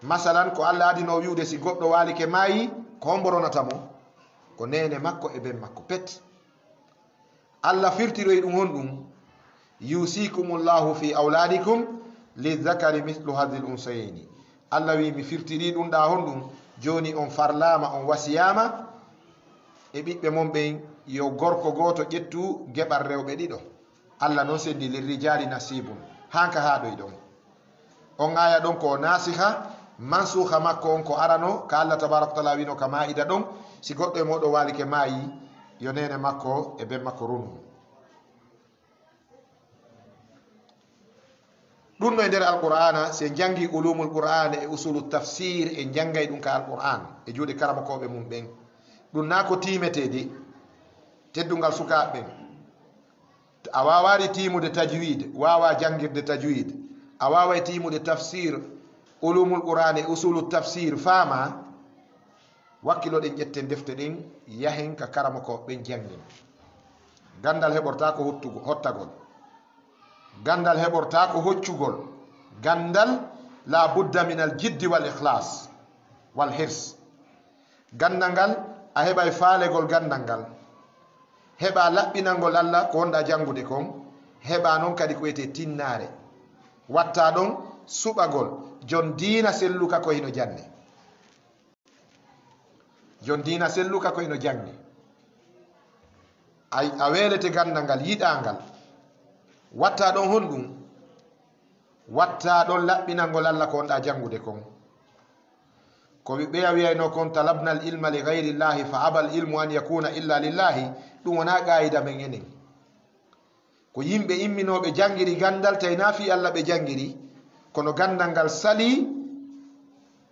Masalan, ko Allah adino wi'ude, si goɗɗo waalike maayi, ko hombo ronata mo? Ko neene makko e ben makko pet. Allah firtiroy ɗum honɗum? Yusikumullahu fi awladikum lizakari mislu hadhil unsayayni. Allah wi, mi firtiri ɗum ɗa honɗum? Joni on farlama, on wasiyama e ɓiɓɓe mon ɓen, yo gorko gooto ƴettu geɓal rewɓe ɗiɗo. Allah non sendi lirrijali nasibun. Hanka ha ɗoy ɗon. On aya ɗon ko nasiha, mansuha makko on ko arano, ka Allah tabaraka wa taala wino ka maida ɗon, si goɗɗo e moɗo walike maayi, yo nene makko e ben makko runu. Ɗum no e nder alqur'ana, si en jangi ulumul qur'an e usulu tafsir, en jangay ɗum ka alqur'an e juuɗe karamokoɓe mum ɓen. Ɗum na ko timetede, teddungal sukaaɓe ɓen. A waawari timude tajwid, waawa jangirde tajwid, a waaway timude tafsir, ulumul qur'an e usulu tafsir, faama, wakkiloɗen, ƴetten defte ɗen, yahen ka karamoko ɓen, jangen. Gandal heɓorta ko hottugo-, hottagol. Gandal heɓorta ko hoccugol. Gandal la budda min al jiddi wal ikhlas wal hirs. Gandal ngal, a heɓay faalegol gandal ngal. Heɓa laɓɓinangol Allah ko wonɗa jangude kon. Heɓa non kadi ko wiyete tinnaare. Watta ɗon suɓagol jon diina selluka ko hino janne. Jon diina selluka ko hino janne. Ay, a welete gandal ngal, yiɗa ngal. Watta ɗon honɗum? Watta ɗon laɓɓinangol Allah ko wonɗa jangude kon. Ko ɓe ɓeya wiyayno kon, "Talabna al ilma li ghayri llahi fa abal ilmu an yakuna illa lillahi." Ɗum wona qaayida men enen. Ko yimɓe imminooɓe jangiri gandal, tawi na fii Allah ɓe jangiri, kono gandal ngal sali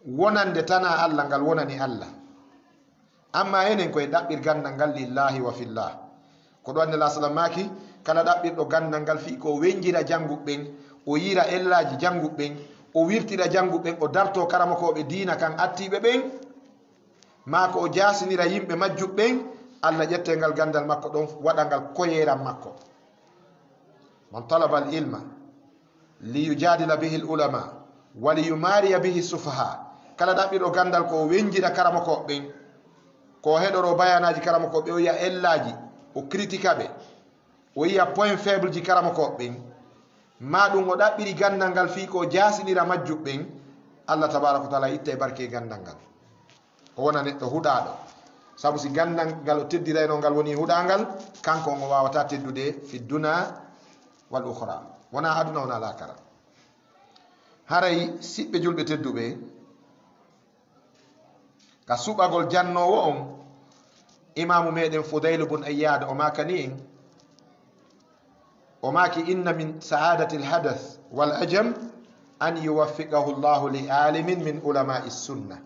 wonande tana Allah, ngal wonani Allah. Amma enen koye ɗaɓɓir gandal ngal lillahi wa fillah. Ko ɗo Annabi sallallahu alaihi wasallam maaki, kala ɗaɓɓirɗo gandal ngal fii ko o wenjira janguɓe ɓen, o yira ellaji janguɓe ɓen, o wirtira janguɓe ɓen, o darto karamokooɓe diina kan attiiɓe ɓen, maa ko o jaasinira yimɓe majjuɓe ɓen, Allah ƴette ngal gandal makko ɗon, waɗa ngal koyeeran makko. Man talaba al ilma li yujadila bihi al ulama wa li yumariya bihi sufaha. Kala ɗaɓɓiɗo gandal ko o wenjira karamokooɓe ɓen, ko o heɗoro bayanaaji karamokooɓe, o yiya ellaji, o critika ɓe, o yiya point faible ji karamokooɓe ɓen, maa ɗum o ɗaɓɓiri gandal ngal fii ko o jaasinira majjuɓe ɓen, Allah tabaraka wa taala itta e barke gandal ngal. O wona neɗɗo huɗaaɗo. Sabu si gandal ngal o teddirayno ngal woni huɗaangal, kanko on o waawata teddude fi duna wal ukhra. Wona aduna, wona laakara. Haray siɓɓe julɓe tedduɓe, ka suɓagol jannoowo on, imaamu meɗen Fudaylu bun Ayyaad o maakani en, o maaki, "Inna min saadati al hadath wal ajam an yuwaffiqahu Allahu li alimin min ulamai sunna."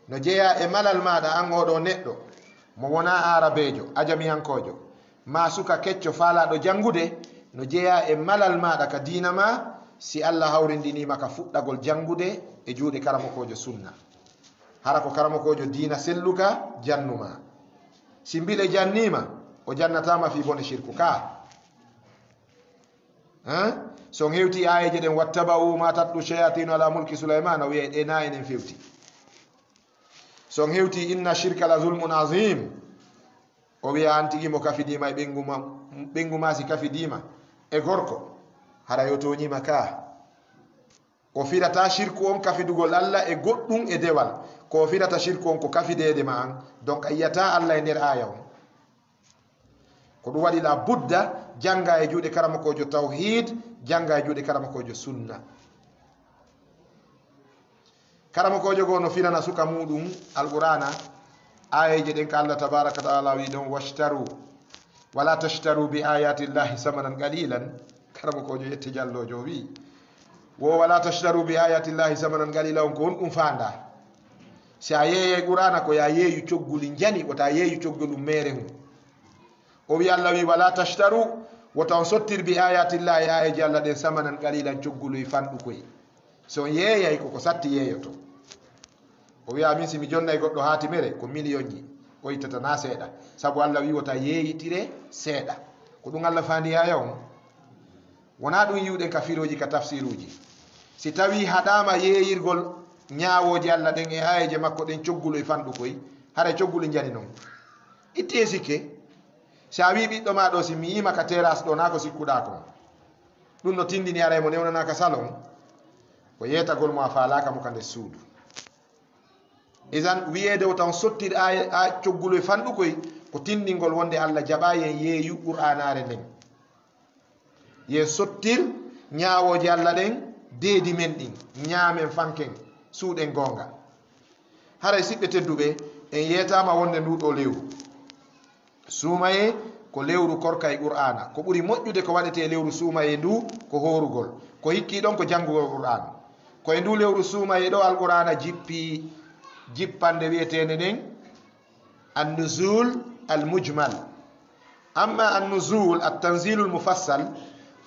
No jeyaa e malal maaɗa an oɗo neɗɗo mo wonaa aarabeejo, ajamiyankoojo, maa suka kecco faalaaɗo janngude, no jeyaa e malal maaɗa ka diina maa, si Allah hawrindiniima ka fuɗɗagol janngude e juuɗe karamokoojo sunna. Hara ko karamokoojo diina selluka jannumaa. Si mbile janniima, o jannataama fii bone shirku kaa. Hein? So on hewti aayeeje ɗen, "Wattaba'u ma tatlu shayatinu ala mulki Sulaymana", o wi'ay ɗe na enen fewti. So on hewti, "Inna shirka la zulmun azim", o wi'a an tigi mo kafidiima e ɓengu ma, ɓengu ma si kafidiima e gorko, hara yo tooñiima ka. O firata shirku on kafidugol Allah e goɗɗum e dewal. Ko o firata shirku on ko kafideede ma an. Donc a yiyata Allah e nder aaya on. Ko ɗum waɗi la budda jannga e juuɗe karamokoojo tawhid, jannga e juuɗe karamokoojo sunna. Karamokoojo goo no firana suka muuɗum Alqur'aana, aayeeje ɗen ka Allah tabaaraka wa ta'aala wi ɗon, "Washtaru, wala tashtaru bi ayati Llahi samanan qalilan." Karamokoojo Yette Jallo jo wi, wo, "Wala tashtaru bi ayati Llahi samanan qalila" on, ko honɗum faanda? Si a yeeyay Qur'aana, ko ya yeeyu cogguli njani, wota yeeyu coggolum meere ngun. O wi, Allah wi, "Wala tashtaru," wota on sottir, "bi ayati Llahi," aayeeje Allah ɗen, "samanan qalilan," coggoloy fanɗukoy. So on yeeyay, ko ko satti yeeyoto. O wiya, "Min, si mi jonnay goɗɗo haatimere, ko miliyonji o ittata na seeɗa." Sabu Allah wi, "Wota yeeyitire seeɗa." Ko ɗum Allah faandi aaya on. Wonaa ɗum yi'uɗen ka firooji, ka tafsiruuji. Si tawii haɗaama yeeyirgol ñaawooje Allah ɗen e aayeeje makko ɗen coggoloy fanɗukoy, haray cogguli njani non. Itti e sikke. Si a wii ɓiɗɗo maa ɗoo, si mi yi'ii ma ka terrasse ɗoo, naa ko sikkuɗaa kon? Ɗum no tindini haray mo newnanaa ka salon, ko yeetagol mo a faalaaka mo ka nder suudu. Idan, wiyeede wota on sottir aaye-, a cogguloy fanɗukoy, ko tindingol wonde Allah jaɓaayi en yeeyu Qur'aanaare nden. Yo en sottir ñaawooje Allah ɗen, deedi men ɗin, ñaamen fanken, suuɗen goonga. Haray siɓɓe tedduɓe, en yeetaama wonde nduu ɗoo lewru suumayee ko lewru korka e Qur'aana. Ko ɓuri moƴƴude ko waɗetee e lewru suumayee nduu ko hoorugol. Ko hikkii ɗon ko janngugol Qur'aana. Ko e nduu lewru suumayee ɗoo Alqur'aana jippii jippande wi'eteende nden An-Nuzul Al-Mujmal. Amma An-Nuzul At-Tanzilul Mufassal,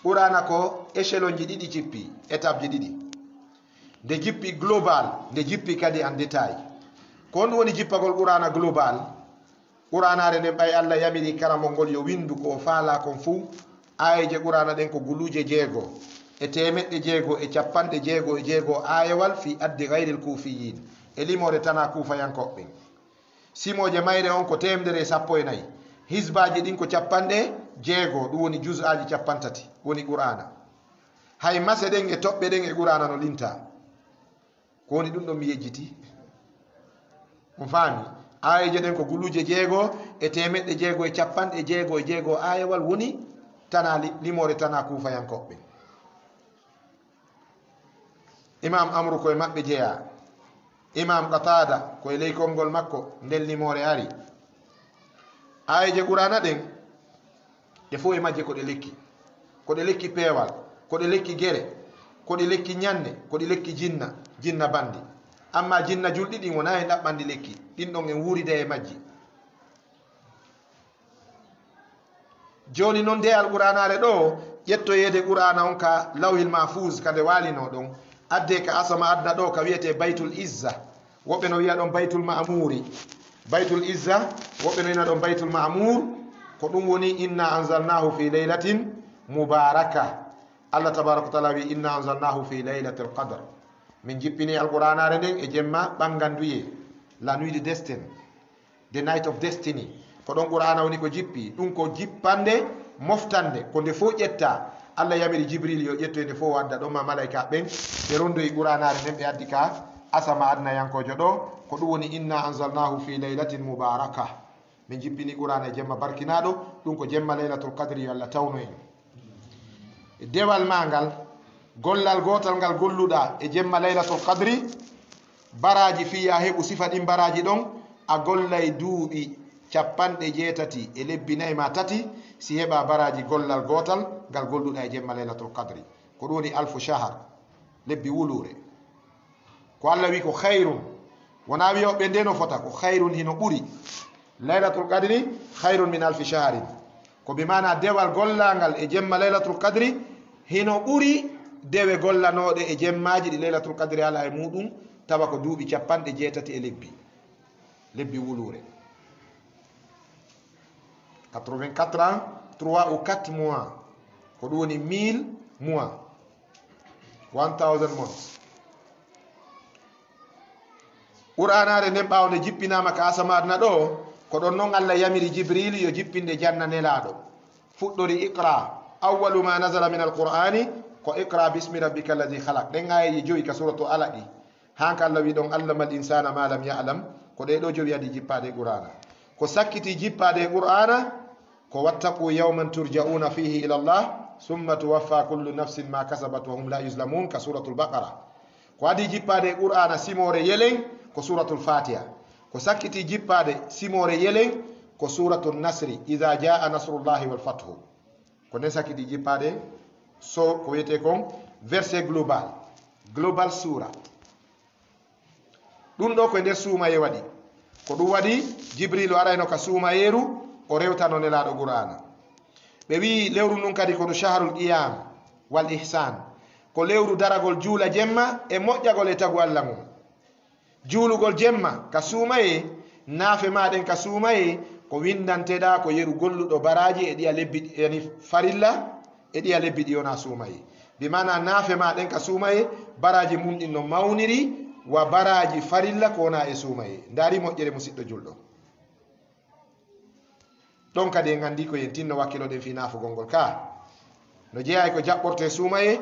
Qur'aana ko échelonji ɗiɗi jippii, étapeji ɗiɗi. Nde jippii global, nde jippii kadi en détail. Ko honɗum woni jippagol Qur'aana global? Qur'aanaare nden, ɓay Allah yamiri karamol ngol yo winndu ko o faalaa kon fuu, aayeeje Qur'aana ɗen ko guluuje jeego e teemeɗɗe jeego e cappanɗe jeego e jeego aayewal fii addi gayril kuufiyiin, e limoore tanaa kuufayankooɓe ɓen. Simooje mayre on ko teemedere e sappo e nayi, hisbaaji ɗin ko cappanɗe jeego, ɗum woni juz'aaji cappanɗe tati woni Qur'aana. Hay mase ɗen e toɓɓe ɗen e Qur'aana no lintaa. Ko woni ɗum ɗon mi yejjiti? On faami? Aayeeje ɗen ko guluuje jeego e teemeɗɗe jeego e cappanɗe jeego e jeego aayewal woni tanaa li-, limoore tanaa kuufayankooɓe ɓen. Imam Amru ko e maɓɓe jeyaa. Imam Qatada ko e ley konngol makko nden limoore ari. Aayeeje Qur'aana ɗen, ɗe fow e majje ko ɗe lekki. Ko ɗe lekki peewal, ko ɗe lekki gere, ko ɗe lekki ñanne, ko ɗe lekki jinna, jinna banndi. Amma jinna julɗi ɗin wonaa en ɗaɓɓanɗi lekki, ɗin ɗon en wuuriday e majji. Jooni non, nde Alqur'aanaare ɗoo, ƴettoyeede Qur'aana on ka Lawhil Mahfuuz, ka nde waalinoo ɗon, addee ka asama aduna ɗoo, ka wi'etee Baytul Izza. Woɓɓe no wi'a ɗon Baytul Ma'muuri. Baytul Izza, woɓɓe no wi'a ɗon Baytul Ma'muur. Ko ɗum woni, "Inna anzalnaahu fi laylatin mubaaraka." Allah tabaaraka wa ta'aala wi'i, "Inna anzalnaahu fi laylatil qadr." Min jippini Alqur'aanaare nden e jemma ɓannganduyee, la nuit de destin. The Night of Destiny. Ko ɗon Qur'aana woni ko jippi. Ɗum ko jippande moftande. Ko nde fow ƴettaa. Allah yamiri Jibril yo ƴettoy nde fow o adda ɗon ma malaykaaɓe ɓen. Ɓe ronndoyi Qur'aanaare nden ɓe addi ka asama adnayankoojo ɗoo. Ko ɗum woni inna anzalnaahu fi laylatin mubaaraka. Min jippini Qur'aana e jemma barkinaaɗo. Ɗum ko jemma Laylatul Qadri, yo Allah tawnu en. Dewal maa ngal, gollal gootal ngal golluɗaa e jemma Laylatul Qadri, baraaji fii yo a heɓu sifa ɗin baraaji ɗon, a gollay duuɓi cappanɗe jeetati e lebbi nayi maa tati, si heɓaa baraaji gollal gootal ngal golluɗaa e jemma Laylatul Qadri. Ko ɗum woni alfu shahar, lebbi wuluure. Ko Allah wi ko khayrun. Wonaa wi'ooɓe nde no fota, ko khayrun hino ɓuri. Laylatul Qadri khayrun min alfi shahrin. Ko bi maana dewal gollaangal e jemma Laylatul Qadri hino ɓuri dewe gollanooɗe e jemmaaji ɗi Laylatul Qadri alaa e muuɗum, tawa ko duuɓi cappanɗe jeetati e lebbi. Lebbi wuluure. Quatre-vingt-quatre ans, trois ou quatre mois. Ko ɗum woni mille mois. One thousand months. Qur'aanaare nden, ɓaawo nde jippinaama ka asama aduna ɗoo, ko ɗon non Allah yamiri Jibriilu yo jippinde janna Nelaaɗo. Fuɗɗori Iqra, awwalu ma nazala min al-Qur'aani Ko iqra bismi rabbika alladi khalaq. Ɗen aayeeji jowi ka suratu Alaqi. Haa ka Allah wi ɗon, "Allama al insana ma lam ya'lam." Ko ɗee ɗoo jowi adii jippaade e Qur'aana. Ko sakkiti jippaade e Qur'aana, ko "Wattaqu yawman turja'una fihi ila Allah, thumma tuwaffa kullu nafsin ma kasabat wa hum la yuzlamun," ka suratul Baqara. Ko adii jippaade e Qur'aana simoore yelen, ko suratul Fatiha. Ko sakkiti jippaade simoore yelen, ko suratul Nasri, "Idha jaa nasrullahi wal fathu." Ko nden sakkiti jippaade, so ko wiyetee kon verset global, global sura. Ɗum ɗoo ko e nder suumayee waɗi. Ko ɗum waɗi Jibriilu arayno ka suumayeeru, o rewtano Nelaaɗo Qur'aana. Ɓe wi'i lewru ndun kadi ko ndu shahrul qiyam wal ihsan. Ko lewru daragol juula jemma e moƴƴagol e tagu Allah ngun. Juulugol jemma ka suumayee, naafe maa ɗen ka suumayee, ko winndanteɗaa ko yeru golluɗo baraaji e ɗiya lebbi, yani farilla, e ɗiya lebbi ɗi wonaa suumayee. Bi maanaa naafe maa ɗen ka suumayee, baraaji mun ɗin no mawniri wa baraaji farilla ko wonaa e suumayee. Ndaari moƴƴere, musiɗɗo julɗo. Ɗon kadi en anndi ko yen tinno wakkiloɗen fii naafugol ngol kaa. No jeyaa e ko jaɓɓortee suumayee,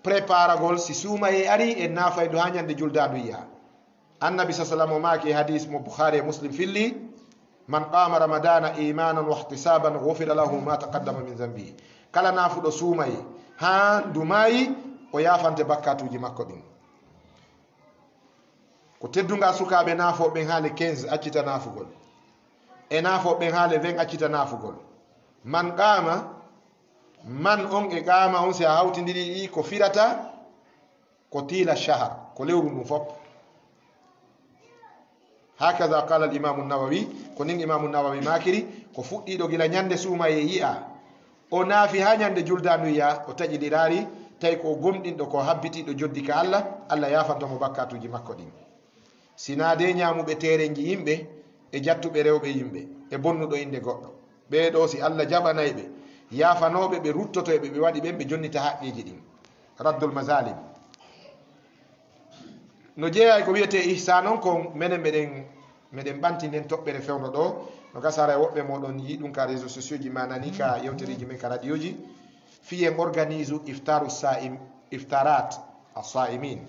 preparagol si suumayee arii, en naafay ndu haa ñannde juldaandu yi'aa. Annabi sa sallam o maaki e hadiis mo Bukhaari e Muslim filli, "Man qaama Ramadana imanan wa ihtisaban, ghufira lahu ma taqaddama min zambihi." Kala naafuɗo suumayee haa ndu maayi, o yaafante bakkaatuuji makko ɗin. Ko teddungal sukaaɓe naafooɓe ɓen haa le quinze accita naafugol. E naafooɓe ɓen haa le vingt accita naafugol. Man qaama, man on e qaama on, si a hawtindiri ɗi, ko firata ko tiila shahar, ko lewru ndun fof. Hakaza qala al-Imamu Nawawi, ko nin Imamu Nawawi maakiri, ko fuɗɗiiɗo gila ñande suumayee yi'aa. O naafi haa ñande juldaandu yi'aa, o taƴindiraari, tawi ko o gomɗinɗo, ko o habbitiiɗo joddi ka Allah, Allah yaafanto mo bakkaatuuji makko ɗin. Si naa dee ñaamuɓe teerenji yimɓe, e jattuɓe rewɓe yimɓe, e bonnuɗo innde goɗɗo. Ɓee ɗoo, si Allah jaɓanay ɓe, yaafanooɓe ɓe, ruttoto e ɓe ɓe waɗi ɓen, ɓe jonnita haqqeeji ɗin. Raddul Mazalim. No jeyaa e ko wiyetee ihsan on, ko menen meɗen, meɗen ɓanti nden toɓɓere fewndo ɗoo. No gasa hara e woɓɓe mooɗon yi'i ɗum ka réseaux sociaux ji, maa nanii ka yewtereeji men ka radioji. Fii en organise iftaru sa'im, iftarat as-sa'imin.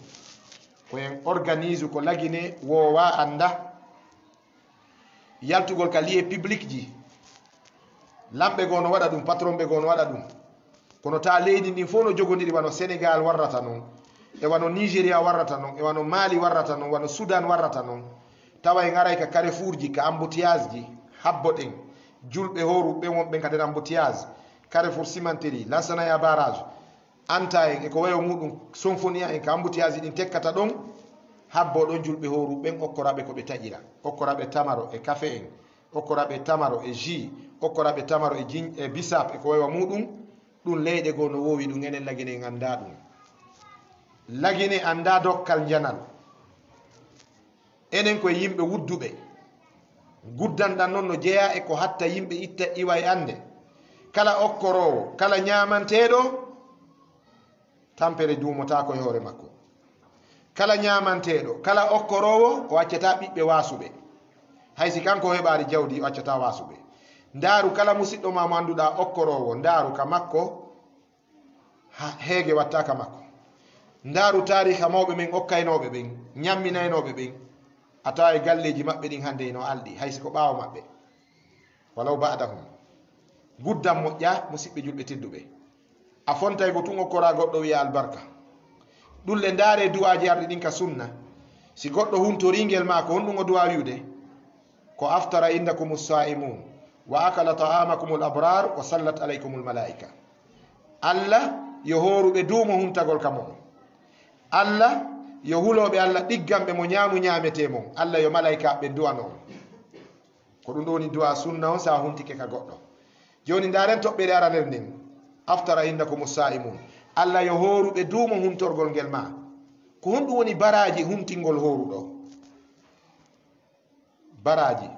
Ko en organise ko lagine woowa annda. Yaltugol ka lieu public ji. Lamɓe goo no waɗa ɗum, patron ɓe goo no waɗa ɗum. Kono taa leydi ndin fof no jogondiri, wano Senegal warrata non, e wano Nigeria warrata non, e wano Mali warrata non, wano Sudan warrata non. Tawa en aray ka carrefour ji, ka embouteillage ji, habbo ɗen. Julɓe hooru ɓen wonɓe ka nder embouteillage, carrefour Cimenterie, Lansana ya barrage. Anta en e ko wayo muɗum, Sonfoniya en, ka embouteillage ɗin tekkata ɗon, habbo ɗon julɓe hooru ɓen, okkora ɓe ko ɓe taƴira, okkora ɓe tamaro e kafe en, okkora ɓe tamaro e jus, okkora ɓe tamaro e jin-, e bisap e ko wayo muɗum. Ɗum leyɗe goo no woowi ɗum, enen Lagine en anndaa ɗum. Lagine anndaa dokkal njanal. Enen ko yimɓe wudduɓe. Guddanɗan non no jeyaa e ko hatta yimɓe itta iwa e annde. Kala okkoroowo, kala ñaamanteeɗo, tampere duumotaako e hoore makko. Kala ñaamanteeɗo, kala okkoroowo, o accataa ɓiɓɓe waasuɓe. Hay si kanko o heɓaali jawdi, o accataa waasuɓe. Ndaaru kala musiɗɗo maa mo annduɗaa okkoroowo, ndaaru ka makko, ha-, heege wattaaka makko. Ndaaru taariika mawɓe men okkaynooɓe ɓen, ñamminaynooɓe ɓen, a tawa e galleeji maɓɓe ɗin hannde hino alɗi, hay si ko ɓaawo maɓɓe. Walaw ba'dahum. Guddan moƴƴa, musiɓɓe julɓe tedduɓe. A fontay ko tun okkoraa goɗɗo wi'a albarka. Ɗum le ndaaree du'aaji arɗi ɗin ka sunna. Si goɗɗo huntorii ngel maa, ko honɗum o du'aa wi'ude? Ko aftara indakumu saa'imuun, wa akala ta'aamakumul abraar, wa sallat alaykumul malaa'ika. Alla yo hooru ɓe duumo huntagol ka mon. Alla yo huloo ɓe Alla ɗigganɓe mo ñaamu ñaametee mon. Alla yo malaa'ikaaɓe ɓen du'ano on. Ko ɗum ɗo woni du'aa sunna on si a huntike ka goɗɗo. Jooni ndaaren toɓɓere aranere nden. Aftara indakumu saa'imuun. Alla yo hooru ɓe duumo huntorgol ngel maa. Ko honɗum woni baraaji huntingol hooruɗo? Baraaji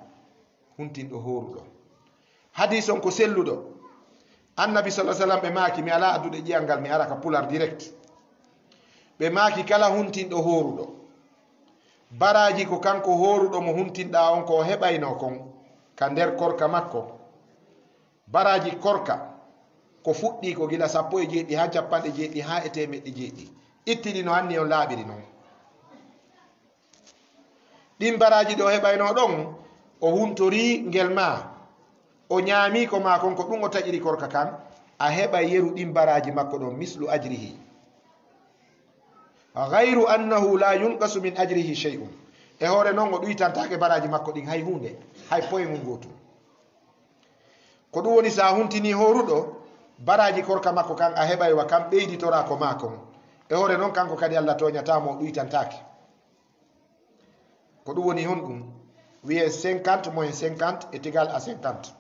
huntinɗo hooruɗo. Hadiis on ko selluɗo. Annabi sallallahu alaihi wasallam ɓe maaki, mi alaa addude ƴi'al ngal, mi ara ka pular direct. Ɓe maaki kala huntinɗo hooruɗo. Baraaji ko kanko hooruɗo mo huntinɗaa on ko o heɓaynoo kon ka nder korka makko. Baraaji korka. Ko fuɗɗii ko gila sappo e jeeɗiɗi haa capanɗe jeeɗiɗi haa e teemeɗɗe jeeɗiɗi. Itti ɗi no anni on laaɓiri non. Ɗin baraaji ɗo heɓaynoo ɗon, o huntorii ngel maa, o ñaamii ko maa kon, ko ɗum o taƴiri korka kan, a heɓay yeru ɗin baraaji makko ɗon, mislu ajrihi. Ghayru annahu la yunqasu min ajrihi shay'un. E hoore non, o ɗuytantaake baraaji makko ɗin hay huunde, hay poye mun gootum. Ko ɗum woni, so a huntinii hooruɗo, baraaji korka makko kan a heɓay wa kan ɓeyditoraa ko maa kon. E hoore non, kanko kadi Allah tooñataa mo, o ɗuytantaake. Ko ɗum woni honɗum? Wiyen cinquante moins cinquante est égal à cinquante.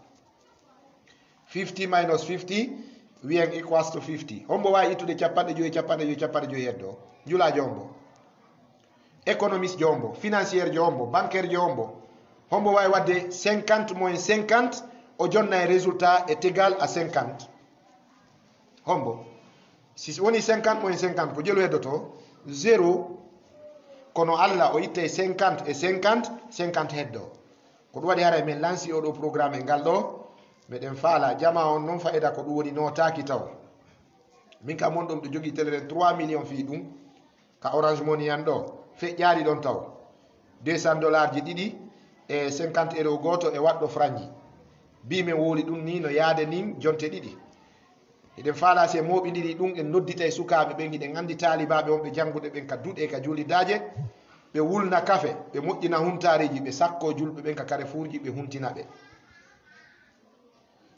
Fifty minus fifty, wiyen equals to fifty. Hombo waawi ittude capanɗe jowi, capanɗe jowi, capanɗe jowi heddo? Njulaajo hombo? Économiste jo hombo? Financier jo hombo? Bancaire jo hombo? Hombo waawi waɗde cinquante moins cinquante, o jonna e résultat est égal à cinquante? Hombo? Si woni cinquante moins cinquante, ko jelu heddoto? Zéro. Kono Allah o ittay cinquante e cinquante, cinquante heddo. Ko ɗum waɗi haray min lansi oɗo programme e ngal ɗo. Meɗen faala jama on non fayda ko ɗum woni nootaaki taw. Min kam mon ɗum ɗo jogii teleren trois millions fii ɗum. Ka Orange Money an ɗo, feƴƴaali ɗon taw. Deux cents dollars ji ɗiɗi e cinquante euro gooto e waɗɗo franji. Bii men wowli ɗum ni no yaade nin jonte ɗiɗi. Hiɗen faalaa si en mooɓindirii ɗum, en nodditay sukaaɓe ɓen, hiɗen anndi taalibaaɓe wonɓe janngude ɓen ka duɗe, ka juulidaaje, ɓe wulna kafe, ɓe moƴƴina huntaareeji, ɓe sakkoo julɓe ɓen ka karefuurji, ɓe huntina ɓe.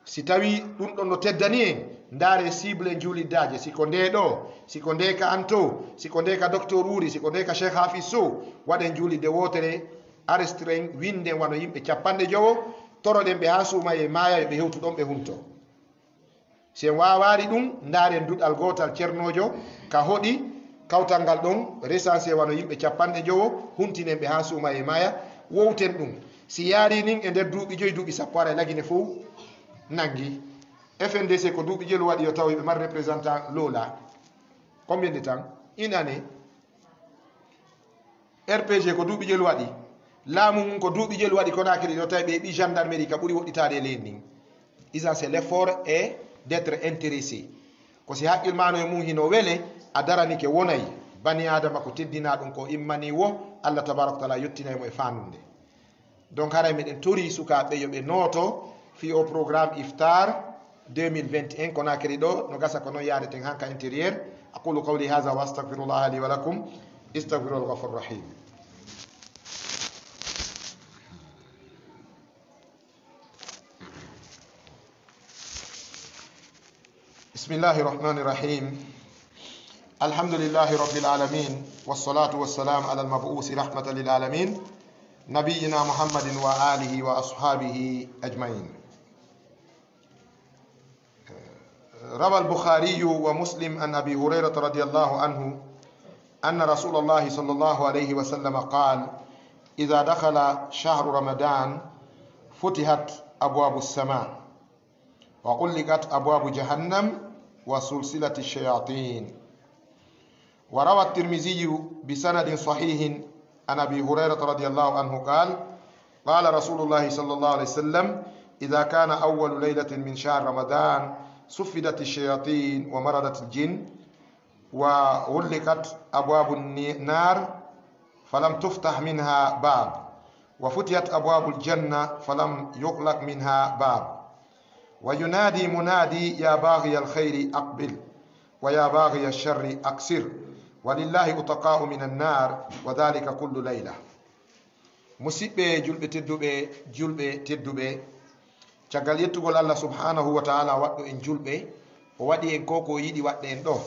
Si tawii ɗum ɗon no teddani en, ndaare cible njuuliddaaje, si ko ndee ɗoo, si ko ndee ka anto, si ko ndee ka docteur Wuri, si ko ndee ka Cheikh Hafiz Sow, waɗen juulidde wootere, arrestren, winden wano yimɓe capanɗe jowo, toroɗen ɓe haa suumayee maaya, yo ɓe hewtu ɗon ɓe hunto. Si en waawaari ɗum, ndaaren duɗal gootal cernoojo ka hoɗi, kawtal ngal ɗon, recensé wano yimɓe capanɗe jowo, huntinen ɓe haa suumayee maaya, wowten ɗum. Si yaarii nin e nder duuɓi joyi, duuɓi sappo aray Lagine fow nangi. F N D C ko duuɓi jelu waɗi yo taw hiɓe mari représentant Lola. Combien de temps? Une année. R P G ko duuɓi jelu waɗi. Laamu ngun ko duuɓi jelu waɗi Conakry ɗo, tawi ɓe heɓi gendarmerie ka ɓuri woɗɗitaade e leydi ndin. Isa, c'est l'effort et d'être intéressé. Ko si haqqil maano e mum hino wele, a daranike wonay. Bani Aadama ko teddinaa ɗum ko immanii wo, Allah tabaaraka wa taala yottinay mo e faandunde. Donc, haray miɗen tori sukaaɓe yo ɓe nooto fii o programme Iftar deux mille vingt et un Conakry ɗo, no gasa ko non yaadeten han ka intérieur. أقول قولي هذا وأستغفر الله لي ولكم، استغفروه الغفور الرحيم. بسم الله الرحمن الرحيم. الحمد لله رب العالمين، والصلاة والسلام على المبعوث رحمة للعالمين، نبينا محمد وآله وأصحابه أجمعين. روى البخاري ومسلم عن أبي هريرة رضي الله عنه أن رسول الله صلى الله عليه وسلم قال: إذا دخل شهر رمضان فتحت أبواب السماء وغلقت أبواب جهنم وسلسلة الشياطين. وروى الترمذي بسند صحيح عن أبي هريرة رضي الله عنه قال: قال رسول الله صلى الله عليه وسلم: إذا كان أول ليلة من شهر رمضان صفدت الشياطين ومردت الجن وغلقت أبواب النار فلم تفتح منها باب، وفتحت أبواب الجنة فلم يغلق منها باب، وينادي منادي: يا باغي الخير أقبل، ويا باغي الشر أقصر، ولله عتقاء من النار، وذلك كل ليلة. Musiɓɓe julɓe tedduɓe, julɓe tedduɓe, caggal yettugol Allah subhanahu wa ta'ala waɗɗo en julɓe, o waɗi en ko ko o yiɗi waɗde en ɗo.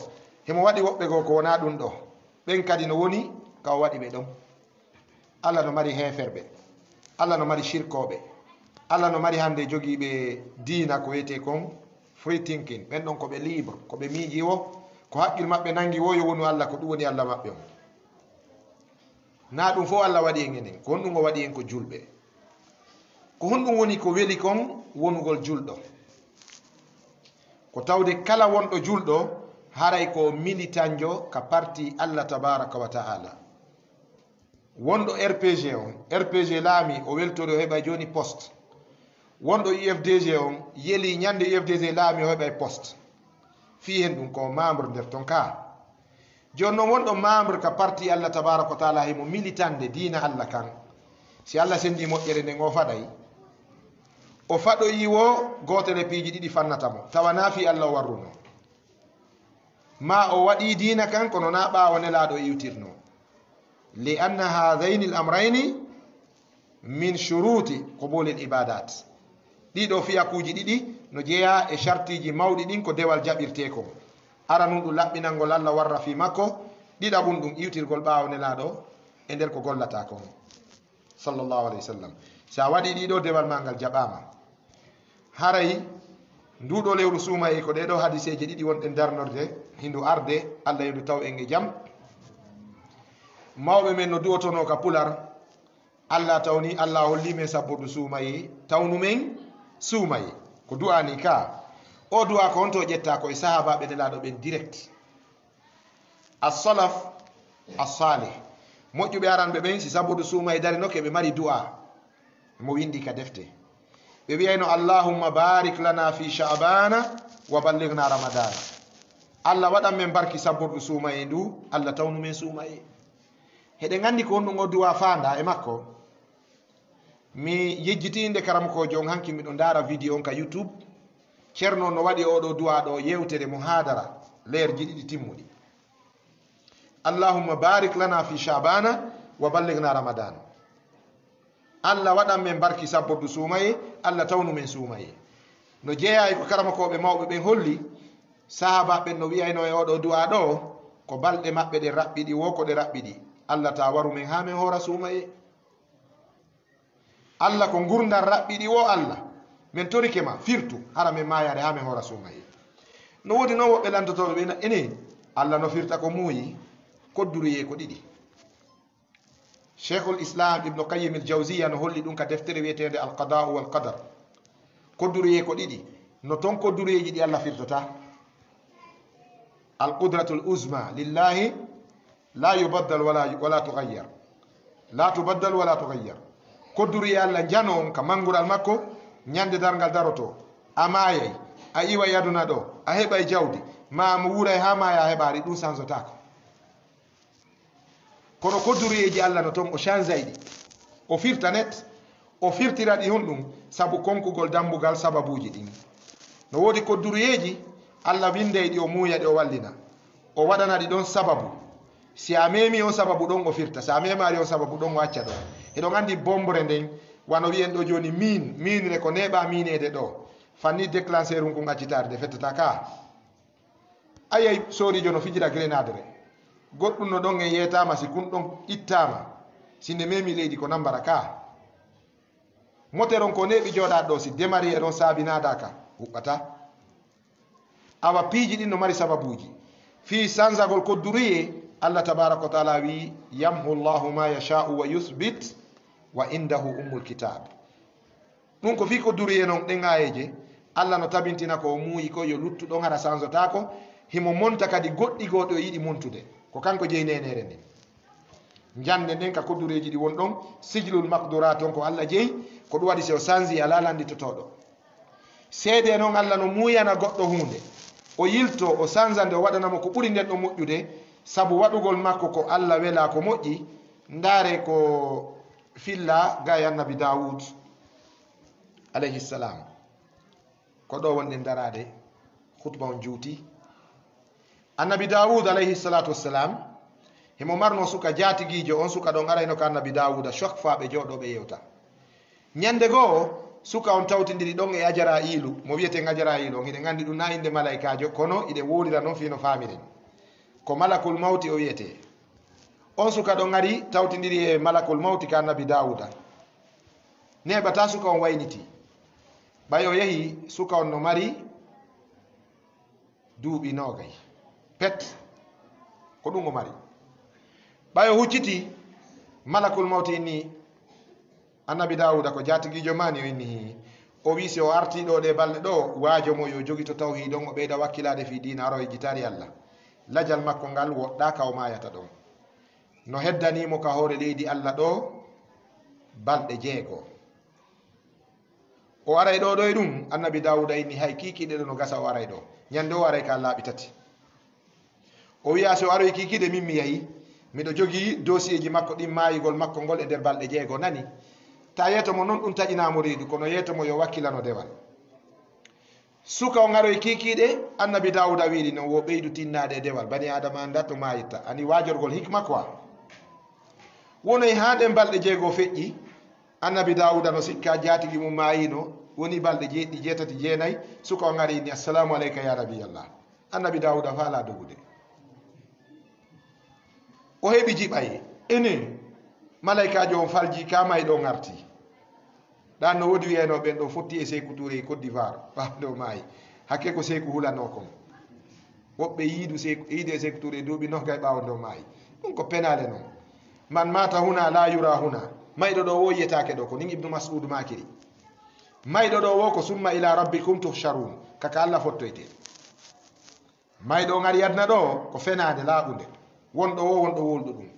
Himo waɗi woɓɓe goo ko wonaa ɗum ɗo. Ɓen kadi no woni ka o waɗi ɓe ɗon. Allah no mari heeferɓe. Allah no mari shirkooɓe. Allah no mari hannde jogiiɓe diina ko wiyetee kon free thinking. Ɓen ɗon ko ɓe libre, ko ɓe miiji wo, ko haqqil maɓɓe nangi wo yo wonu Allah, ko ɗum woni Allah maɓɓe on. Naa ɗum fof Allah waɗi en enen. Ko honɗum o waɗi en ko julɓe? Ko honɗum woni ko weli kon wonugol julɗo? Ko tawde kala wonɗo julɗo, haray ko militanjo ka parti Allah tabaraka wa ta'ala. Wonɗo R P G on, R P G laami, o weltori, o heɓay jooni poste. Wonɗo U F D G on, yeli ñande U F D G laami, o heɓay poste. Fii hen ɗum ko membre nder ton ka. Jooni noon wonɗo membre ka parti Allah tabaraka wa taala, himo militande diina Allah kan. Si Allah sendi moƴƴere nden o faɗay, o faɗoyi wo gootere piiji ɗiɗi fannata mo, tawa na fii Allah o warruno. Ma o waɗi diina kan, kono na ɓaawo Nelaaɗo iwtirno. Li anna haadayni al amrayni min shuruti qubuli al ibadat. Ɗiɗo fiyakuuji ɗiɗi no jeyaa e shartiiji mawɗi ɗin ko dewal jaɓirtee kon. Aranun ɗum laɓɓinangol Allah warra fii makko, ɗiɗaɓun ɗum iwtirgol ɓaawo Nelaaɗo e nder ko gollataa kon. Sallallahu alayhi wa sallam. Si a waɗi ɗiɗo, dewal maa ngal jaɓaama. Haray nduɗo lewru suumayee ko ɗee ɗoo hadiseeje ɗiɗi wonɗen darnorde, hindu arde, Allah yo ndu taw en e jam. Mawɓe men no du'otonoo ka pular, Allah tawni, Allah holli men sabbordu suumayee, tawnu men suumayee. Ko du'a ni ka. O du'a ko honto ƴetta? Ko e sahaabaaɓe Nelaaɗo ɓen direct. As-salaf as-salih. Moƴƴuɓe aranɓe ɓen, si sabbordu suumayee darino, ke ɓe mari du'a. Mo windi ka defte. Ɓe wi'ayno, "Allahumma barik lana fi sha'bana wa ballighna ramadana." Allah waɗan men barki sabbordu suumayee ndu, Allah tawnu men suumayee. Heɗen anndi ko honɗum o du'a faanda e makko. Mi yejjiti nde karamokoojo on hanki miɗo ndaara video on ka YouTube. Ceerno no waɗi oɗo du'a ɗo yewtere muhadara leerji ɗiɗi timmuɗi. "Allahumma barik lana fi sha'bana wa ballighna ramadana." Allah waɗan men barki sabbordu suumayee, Allah tawnu men suumayee. No jeyaa e ko karamokooɓe mawɓe ɓen holli, sahaabaaɓe ɓen no wi'ayno e oɗo du'a ɗo, ko balɗe maɓɓe ɗe raɓɓiɗi wo ko ɗe raɓɓiɗi. Allah ta waru men haa men hoora suumayee. Allah ko ngurndan raɓɓiɗi wo Allah. Men torike ma, firtu, hara men maayaade haa men hoora suumayee. No woodi noon woɓɓe lantotooɓe ɓe na, ene, Allah no firta ko muuyi, kodduruyee ko ɗiɗi. Sheikhul Islam Ibnu Qayyim al Jawziya no holli ɗum ka deftere wiyeteende Al Qada'u wal Qadar. Kodduruyee ko ɗiɗi. No ton kodduruyeeji ɗi Allah firtata. Al qudratul uzma lillahi la yubaddal wala, wala tughayyar. La tubaddal wala tughayyar. Kodduruyee Allah njano on ka manngural makko, ñande darngal daroto. A maayay, a iway aduna ɗo, a heɓay jawdi, ma mo wuuray haa maaya a heɓaari, ɗum sansotaako. Kono kodduruyeeji Allah no ton o changeay ɗi. O firta net, o firtira ɗi honɗum? Sabu konkugol dambugal sababuuji ɗin. No woodi kodduruyeeji Allah winday ɗi, o muuya ɗi, o wallina. O waɗana ɗi ɗon sababu. Si a meemi on sababu ɗon o firta, si a meemaari on sababu ɗon o acca ɗon. Eɗon anndi bombre nden, wano wi'en ɗo jooni min, minre ko neeɓa miineede ɗo. Fanni déclencheur un kun accitaade nde fettata ka. A yiyay sooriijo no fijira grenade re. Goɗɗum no ɗon en yeetaama si kun ɗon ittaama. Si nde meemi leydi ko nambara ka. Moteron ko neeɓi jooɗaaɗo ɗo si demari e ɗon saabi naadaaka huɓɓata. Awa piiji ɗin no mari sababuuji. Fii sanzagol kodduruyee, Allah tabaaraka wa taala wii, "Yamhu Allahu ma yasha'u wa yuthbit wa indahu ummul kitab." Ɗum ko fii kodduruyee non ɗen aayeeje, Allah no tabintina ko o muuyi ko yo luttu ɗon hara sanzotaako, himo monta kadi goɗɗi goo ɗi o yiɗi montude. Ko kanko jeyi neeneere nden. Njannde nden ka koddureeji ɗi won ɗon, sijlul maqduraat on ko Allah jeyi, ko ɗum waɗi si o sanzi alaa lannditotooɗo. Seedee non Allah no muuyana goɗɗo huunde, o yilto, o sanza nde, o waɗana mo ko ɓuri nden ɗon moƴƴude, sabu waɗugol makko ko Allah welaa ko moƴƴi. Ndaaree ko fillaa ga e Annabi Daawuud, alayhi salam. Ko ɗo wonɗen daraade, khutba on juuti. Annabi Daawuud, alayhi salatu wassalam, himo marno suka jaatigiijo, on suka ɗon arayno ka Annabi Daawuuda, chaque fois ɓe jooɗo ɓe yewta. Ñande goo, suka on tawtindiri ɗon e Ajara'iilu, mo wiyeten Ajara'iilu on, hiɗen anndi ɗum na innde malaykaajo, kono hiɗen wowlira non fii no faamiren. Ko Malakul Mawti o wiyetee. On suka ɗon ari, tawtindiri e Malakul Mawti ka Annabi Daawuuda. Neeɓataa suka on wayniti. Ɓay o yehi, suka on no mari duuɓi noogay. Pet, ko ɗum o mari. Ɓay o hucciti, Malakul Mawti inni, Annabi Daawuuda ko jaatigiijo maa ni? O inni, hii. O wi'i, si o artii ɗoo ɗee balɗe ɗoo, waajo mo yo jogito tawhiid on, o ɓeyda wakkilaade fii diina, aro e jitaari Allah. Lajal makko ngal woɗɗaa ka o maayata ɗon. No heddanii mo ka hoore leydi Allah ɗoo balɗe jeego. O aray ɗo ɗo e ɗum, annabi Daawuda inni hay kiikiiɗe ɗo no gasa o aray ɗo. Ñande o aray ka laaɓi tati. O wi'a, "Si o aroyi kiikiiɗe, min mi yahi. Miɗo jogii dosiyeeji makko ɗin, maayigol makko ngol e nder balɗe jeego, nani? Ta yeeto mo non, ɗum taƴinaa mo reedu, kono yeeto mo yo wakkilano dewal." Suka on aroyi kiikiiɗe, annabi Daawuda wi'i non, "Wo ɓeydu tinnaade e dewal, bani Aadama annda to maayitta." Ani waajorgol hikma quoi. Wonoyi haa ɗen balɗe jeego feƴƴi, annabi Daawuda no sikka jaatigi mum maayino, woni balɗe jeeɗiɗi, jeetati, jeenayi, suka on ari inni, "Assalaamu aleyka ya nabiyallah." Annabi Daawuda faalaa dogude. O heɓi jiɓay. Ene, malaykaajo on falji ka mayɗo on arti. Ɗan no woodi wi'ayno ɓen ɗo fotti e Seeku Tuure e Côte d'Ivoire, ɓaawo nde o maayi. Hakke ko Seeku hulanoo kon. Woɓɓe yiidu Seeku, yiidu e Seeku Tuure duuɓi nokkay ɓaawo nde o maayi. Ɗum ko penaale non. "Man maata huna la yura huna." Mayɗo ɗo wo yiyetaake ɗo, ko nin Ibnu Mas'ud maakiri. Mayɗo ɗo wo ko "summa ila rabbikum tuhsharun." Kaka Alla fottoyte. Mayɗo on ari aduna ɗo ko fenaande laaɓunde. Wonɗo wo, wonɗo wowluɗo ɗum.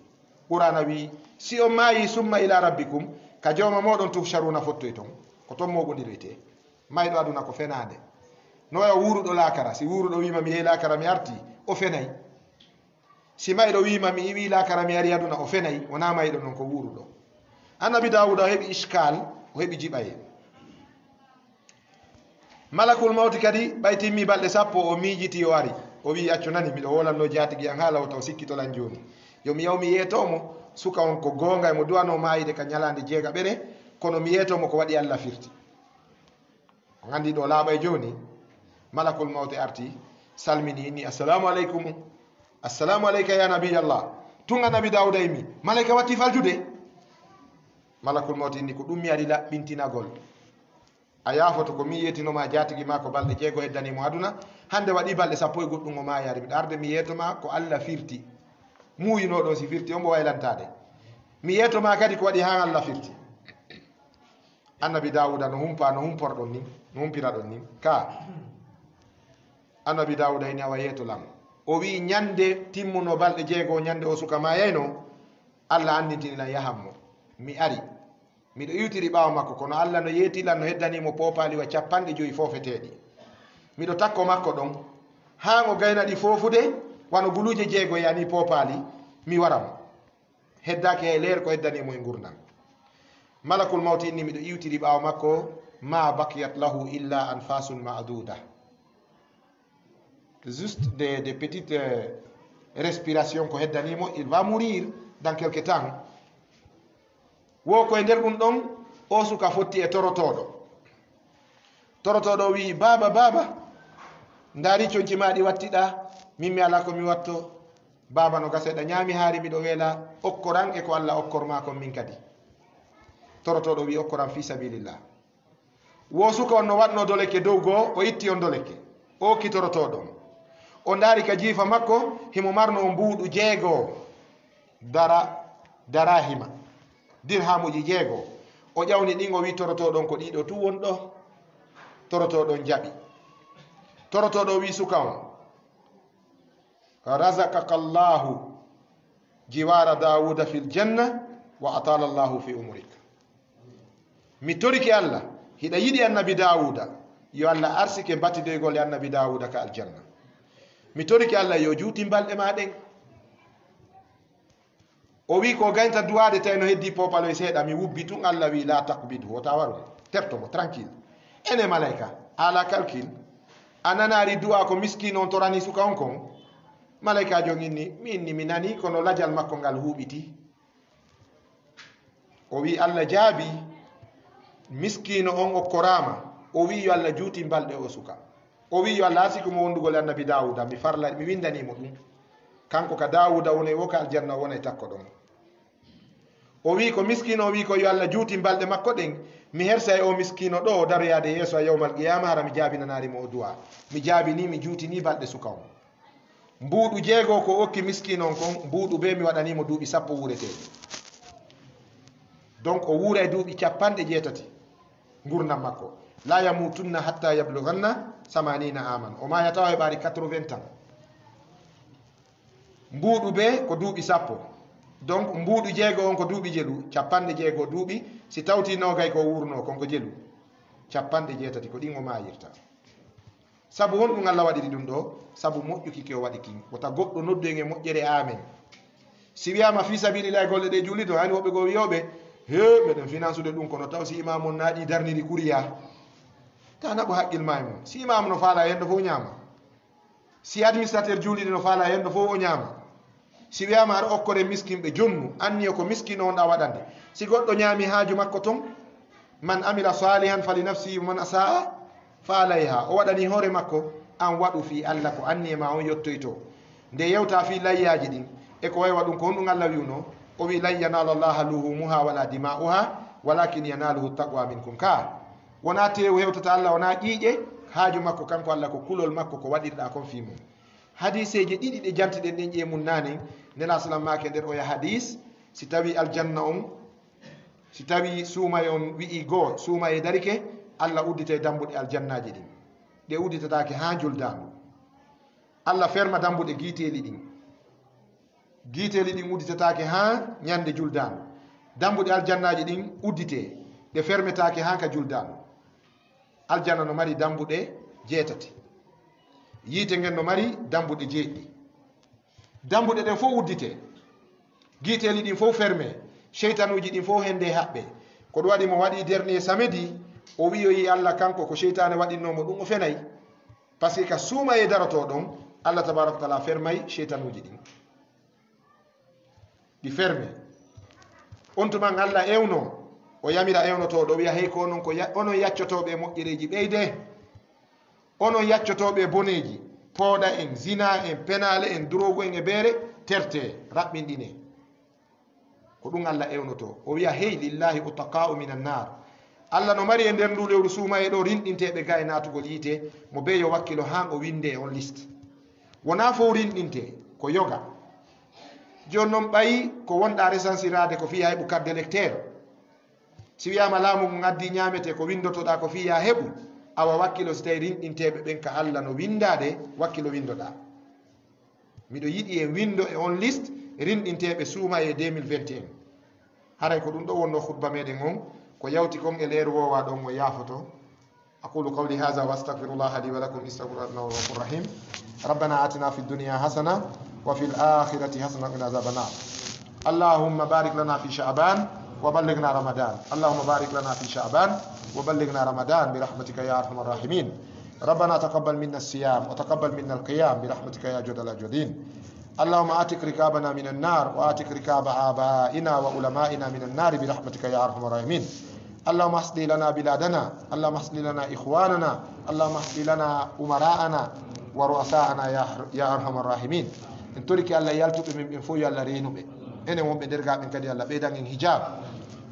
Qur'aana wi'i, si on maayi, "Summa ila rabbikum," ka jooma mooɗon "tuhsharuna" fottoyton. Ko ton mooɓondiroyte. Mayɗo aduna ko fenaande. No wayi o wuuruɗo laakara. Si wuuruɗo wi'ima, "Mi yehi laakara, mi arti," o fenay. Si mayɗo wi'ima, "Mi iwi laakara, mi ari aduna," o fenay. Wonaa mayɗo non, ko wuuruɗo. Annabi Daawuda o heɓi iskal, o heɓi jiɓayel. Malakul mawti kadi, ɓay timmi balɗe sappo, o miijiti, o ari. O wi'i, "Accu nani, miɗo wowlanno jaatigi an haala o taw sikkitolan jooni. Yo mi yaw mi yeeto mo, suka on ko goonga, emo du'anoo maayde ka ñalaande jeegaɓere, kono mi yeeto mo ko waɗi Alla firti." On anndi ɗo laaɓay jooni. Malakul mawti arti, salmini, inni, "Assalaamu aleykum. Assalaamu aleyka ya nabiyallah." Tun annabi Daawuda immi, malayka watti faljude. Malakul mawti inni, "Ko ɗum mi ari laɓɓintinagol." A yaafoto ko min yeetino ma jaatigi ma ko balɗe jeego heddani mo aduna, hannde waɗi balɗe sappo e goɗɗum o maayaari. Miɗo arde mi yeeto ma ko Alla firti. Muuyunoo ɗon si firti, on mbo waylantaade. Mi yeeto ma kadi ko waɗi haa Alla firti. Annabi Daawuda no humpa, no humporɗon nin, no humpiraɗon nin. Ka Annabi Daawuda ini awa yeeto lan. O wi'i, ñande timmuno balɗe jeego, ñande o suka maayayno, Alla anndintini lan yahan mo. Mi ari. Miɗo iwtiri ɓaawo makko, kono Alla no yeeti lan, no heddanii mo poopaali wa capanɗe jowi foofeteeɗi. Miɗo takko makko ɗon, haa ngo gayna ɗi foofude, wano guluuje jeego yani poopaali, mi wara mo. Heddaaki hay leer ko heddanii mo e ngurndan. Malakul mawti inni, miɗo iwtiri ɓaawo makko, ma bakiyat lahu illa anfasun ma'duda. Juste des, des petites, euh, respirations ko heddanii mo, il va mourir dans quelque temps. Wo ko e nder ɗum ɗon, o suka fotti e torotooɗo. Torotooɗo o wi'i, "Baaba, baaba, ndaari conci maa ɗi wattiɗaa, min mi alaa ko mi watto. Baaba, no gasa ɗa ñaami haari miɗo weela, okkoran e ko Alla okkor maa kon min kadi." Torotooɗo wi'i, "Okkoran fii sabilillah." Wo suka on no waɗno doleke dow goo, o itti on doleke. O okki torotooɗo on. O ndaari ka jiifa makko, himo marno mbuuɗu jeego dara, darahima, dirhamuji jeego. O ƴawni ɗin, o wi'i torotooɗo on, "Ko ɗiɗo tun won ɗo." Torotooɗo on jaɓi. Torotooɗo o wi'i suka on, "Razaqaka Allahu jiwara Dawuda fil janna wa atala Allahu fi umrik." Mi torike Alla, hiɗa yiɗi annabi Dawuda, yo Alla arsike batidoygol e annabi Dawuda ka aljanna. Mi torike Alla yo juutin balɗe ma ɗen. O wi'i ko gaynta duwaade tawi no heddi poopaloy seeɗa, mi wubbi tun, Alla wi'i, "La taqbidhu, wota waru mo, terto mo, tranquille." Ene malayka, ala calcul, a nanaari du'a ko miskiino on torani suka on kon? Malaykaajo on inni, mi inni, mi nani, kono lajal makko ngal huuɓiti. O wi'i, "Alla jaabi, miskiino on okkoraama." O wi'i, "Yo Alla juutin balɗe o suka." O wi'i, "Yo Alla arsike mo wondugol e annabi Dawuda, mi farla, mi windanii mo ɗum. Kanko ka Dawuda woni wo ka aljanna o wona e takko ɗon." O wi'i ko miskiino, o wi'i ko yo Alla juutin balɗe makko ɗen, mi hersa e o miskiino ɗo daroyaade yeeso a yawmal qiyaama, hara mi jaabinanaari mo o du'a. Mi jaabinii, mi juutinii balɗe suka on. Mbuuɗu jeego ko okki miskiino on kon, mbuuɗu bee mi waɗanii mo duuɓi sappo wuureteeɗi. Donc o wuuray duuɓi capanɗe jeetati ngurndan makko. La yamutunna hatta yablughanna samanina aman. O maayata o heɓaari quatre-vingts ans. Mbuuɗu bee ko duuɓi sappo. Donc mbuuɗu jeego on ko duuɓi jelu, capanɗe jeego duuɓi, si tawti noogay ko wuurnoo kon ko jelu. Capanɗe jeetati ko ɗin o maayirta. Sabu honɗum Allah waɗiri ɗum ɗo? Sabu moƴƴuki ke o waɗi kin. Wota goɗɗo noddu en e moƴƴere amen. Si wiyaama fii sabilillahi golle ɗe juulirde, hani woɓɓe goo wiyooɓe, he, meɗen finansude ɗum, kono taw si imaamu on naɗi darniri kuriya. Ka naɓu haqqil ma e mum. Si imaamu no faala e henɗo fof ñaama. Si administrateur juulirde no faala e henɗo fof o ñaama. Si wiyaama aɗa okkore miskinɓe jonnu, anniya ko miskino on ɗa waɗande. Si goɗɗo ñaami haaju makko ton, man amila salihan fali nafsihi wa man asaa fa alayha. O waɗani hoore makko, an waɗu fii Allah ko anniya ma on yottoyto. Nde yewta fii layyaaji ɗin, e ko waywa ɗum ko honɗum Allah wi'uno? O wi'i, "Lan yanala Allaha luhumuha wala dima'uha, walakin yanaluhu taqwa minkum." Ka wonaa teewu hewtata Allah, wonaa ƴiiƴe, haaju makko kanko Allah ko kulol makko, ko waɗirɗa kon fii mum. Hadiiseeje ɗiɗi ɗe jantiɗen ɗen ƴee mum naane, Nela salam maake nder oya hadiis, si tawi aljanna on, si tawi suumaye on wi'i goo, suumaye darike, Allah udditay dambuɗe aljannaaji ɗin. Ɗe udditataake haa juldaandu. Allah ferma dambuɗe giiteeli ɗin. Giiteeli ɗin udditataake haa ñande juldaandu. Dambuɗe aljannaaji ɗin udditee, ɗe fermetaake haa ka juldaandu. Aljanna no mari dambuɗe jeetati. Yiite ngen no mari dambuɗe jeeɗiɗi. Dambuɗe ɗen fof udditee. Giiteeli ɗin fof fermee. Seytanuuji ɗin fof hendee haɓɓee. Ko ɗum waɗi mo waɗi dernier samedi, o wi'oyi Allah kanko ko seytaane waɗinnoo mo ɗum, o fenay. Parce que ka suumayee darotoo ɗon, Allah tabaaraka wa taala fermay seytanuuji ɗin. Ɗi ferme. On tuman Allah ewno, o yamira ewnotooɗo, o wi'a, "Hey, ko onon ko ya-, onon yaccotooɓe e moƴƴereeji, ɓeyde. Onon yaccotooɓe e boneeji, pooɗa en, zina en, penaale en, duroogu en e beere, terte, raɓɓinɗine." Ko ɗum Allah ewnoto. O wi'a, "Hey, lillahi utaqa'u minan nar." Allah no mari e nder ndu lewru suumaye ɗo rinɗinteeɓe ga e naatugol yiite, mo bee yo wakkilo haan o winde e on liste. Wonaa fow rinɗinte, ko yoga. Jooni non ɓay ko wonɗa resansiraade ko fii a heɓu carte d'électeur. Si wiyaama laamu ngun addi ñaamete ko windotoɗaa ko fii yaa heɓu, awa wakkilo si tawi rinɗinteeɓe ɓen ka Allah no windaade, wakkilo windoɗaa. Miɗo yiɗi en windo e on liste rinɗinteeɓe suumaye deux mille vingt et un. Haray ko ɗum ɗo wonno khutba meɗen on, ko yawti kon e leeru woowa ɗon o yaafoto. أقول قولي هذا وأستغفر الله لي ولكم، استغفروه إنه هو الغفور الرحيم. ربنا آتنا في الدنيا حسنة وفي الآخرة حسنة وقنا عذاب النار. اللهم بارك لنا في شعبان وبلغنا رمضان. اللهم بارك لنا في شعبان وبلغنا رمضان برحمتك يا أرحم الراحمين. ربنا تقبل منا الصيام وتقبل منا القيام برحمتك يا أجود الأجودين. اللهم أعتق رقابنا من النار وأعتق رقاب آبائنا وعلمائنا من النار برحمتك يا أرحم الراحمين. اللهم أصلح لنا بلادنا، اللهم أصلح لنا إخواننا، اللهم أصلح لنا أمراءنا ورؤساءنا يا أر-، يا أرحم الراحمين. En torike Allah yaltuɓe men ɓen fof yo Allah reenu ɓe. Enen wonɓe nder gaa ɓen kadi Allah ɓeydan en hijab.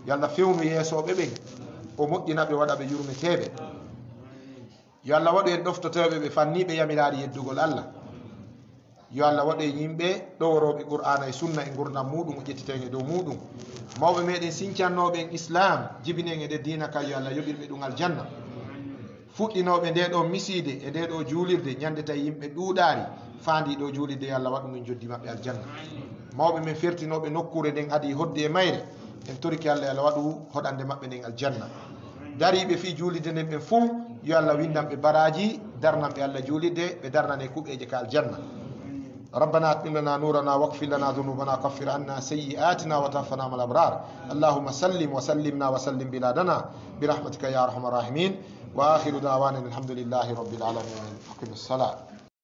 Yo Allah fewnu yeesooɓe ɓen. O moƴƴina ɓe, waɗa ɓe yurmeteeɓe. Yo Allah waɗu en ɗoftotooɓe ɓe fanniiɓe yamiraari yeddugol Allah. Yo Allah waɗu en yimɓe ɗoworooɓe Qur'aana e Sunna e ngurndan muuɗum, o ƴettita en e dow muuɗum. Mawɓe meɗen sincannooɓe en Islaam, jibini en e nder diina kan, yo Allah yoɓir ɓe ɗum aljanna. Fuɗɗinooɓe ndee ɗoo misiide e ndee ɗoo juulirde, ñande tawi yimɓe ɗuuɗaari, faandii ɗoo juulirde, yo Allah waɗu min joddi maɓɓe aljanna. Mawɓe men fertinooɓe nokkuure nden adii hoɗde e mayre, en torike Allah, yo Allah waɗu hoɗande maɓɓe nden aljanna. Dariiɓe fii juulirde nden ɓen fuu, yo Allah windan ɓe baraaji, darnan ɓe Allah juulirde, ɓe darnane kuɓeeje ka aljanna. ربنا أتمم لنا نورنا واغفر لنا ذنوبنا وكفر عنا سيئاتنا وتوفنا مع الأبرار. اللهم سلم وسلمنا وسلم بلادنا برحمتك يا أرحم الراحمين. وآخر دعوانا الحمد لله رب العالمين. أقم الصلاة.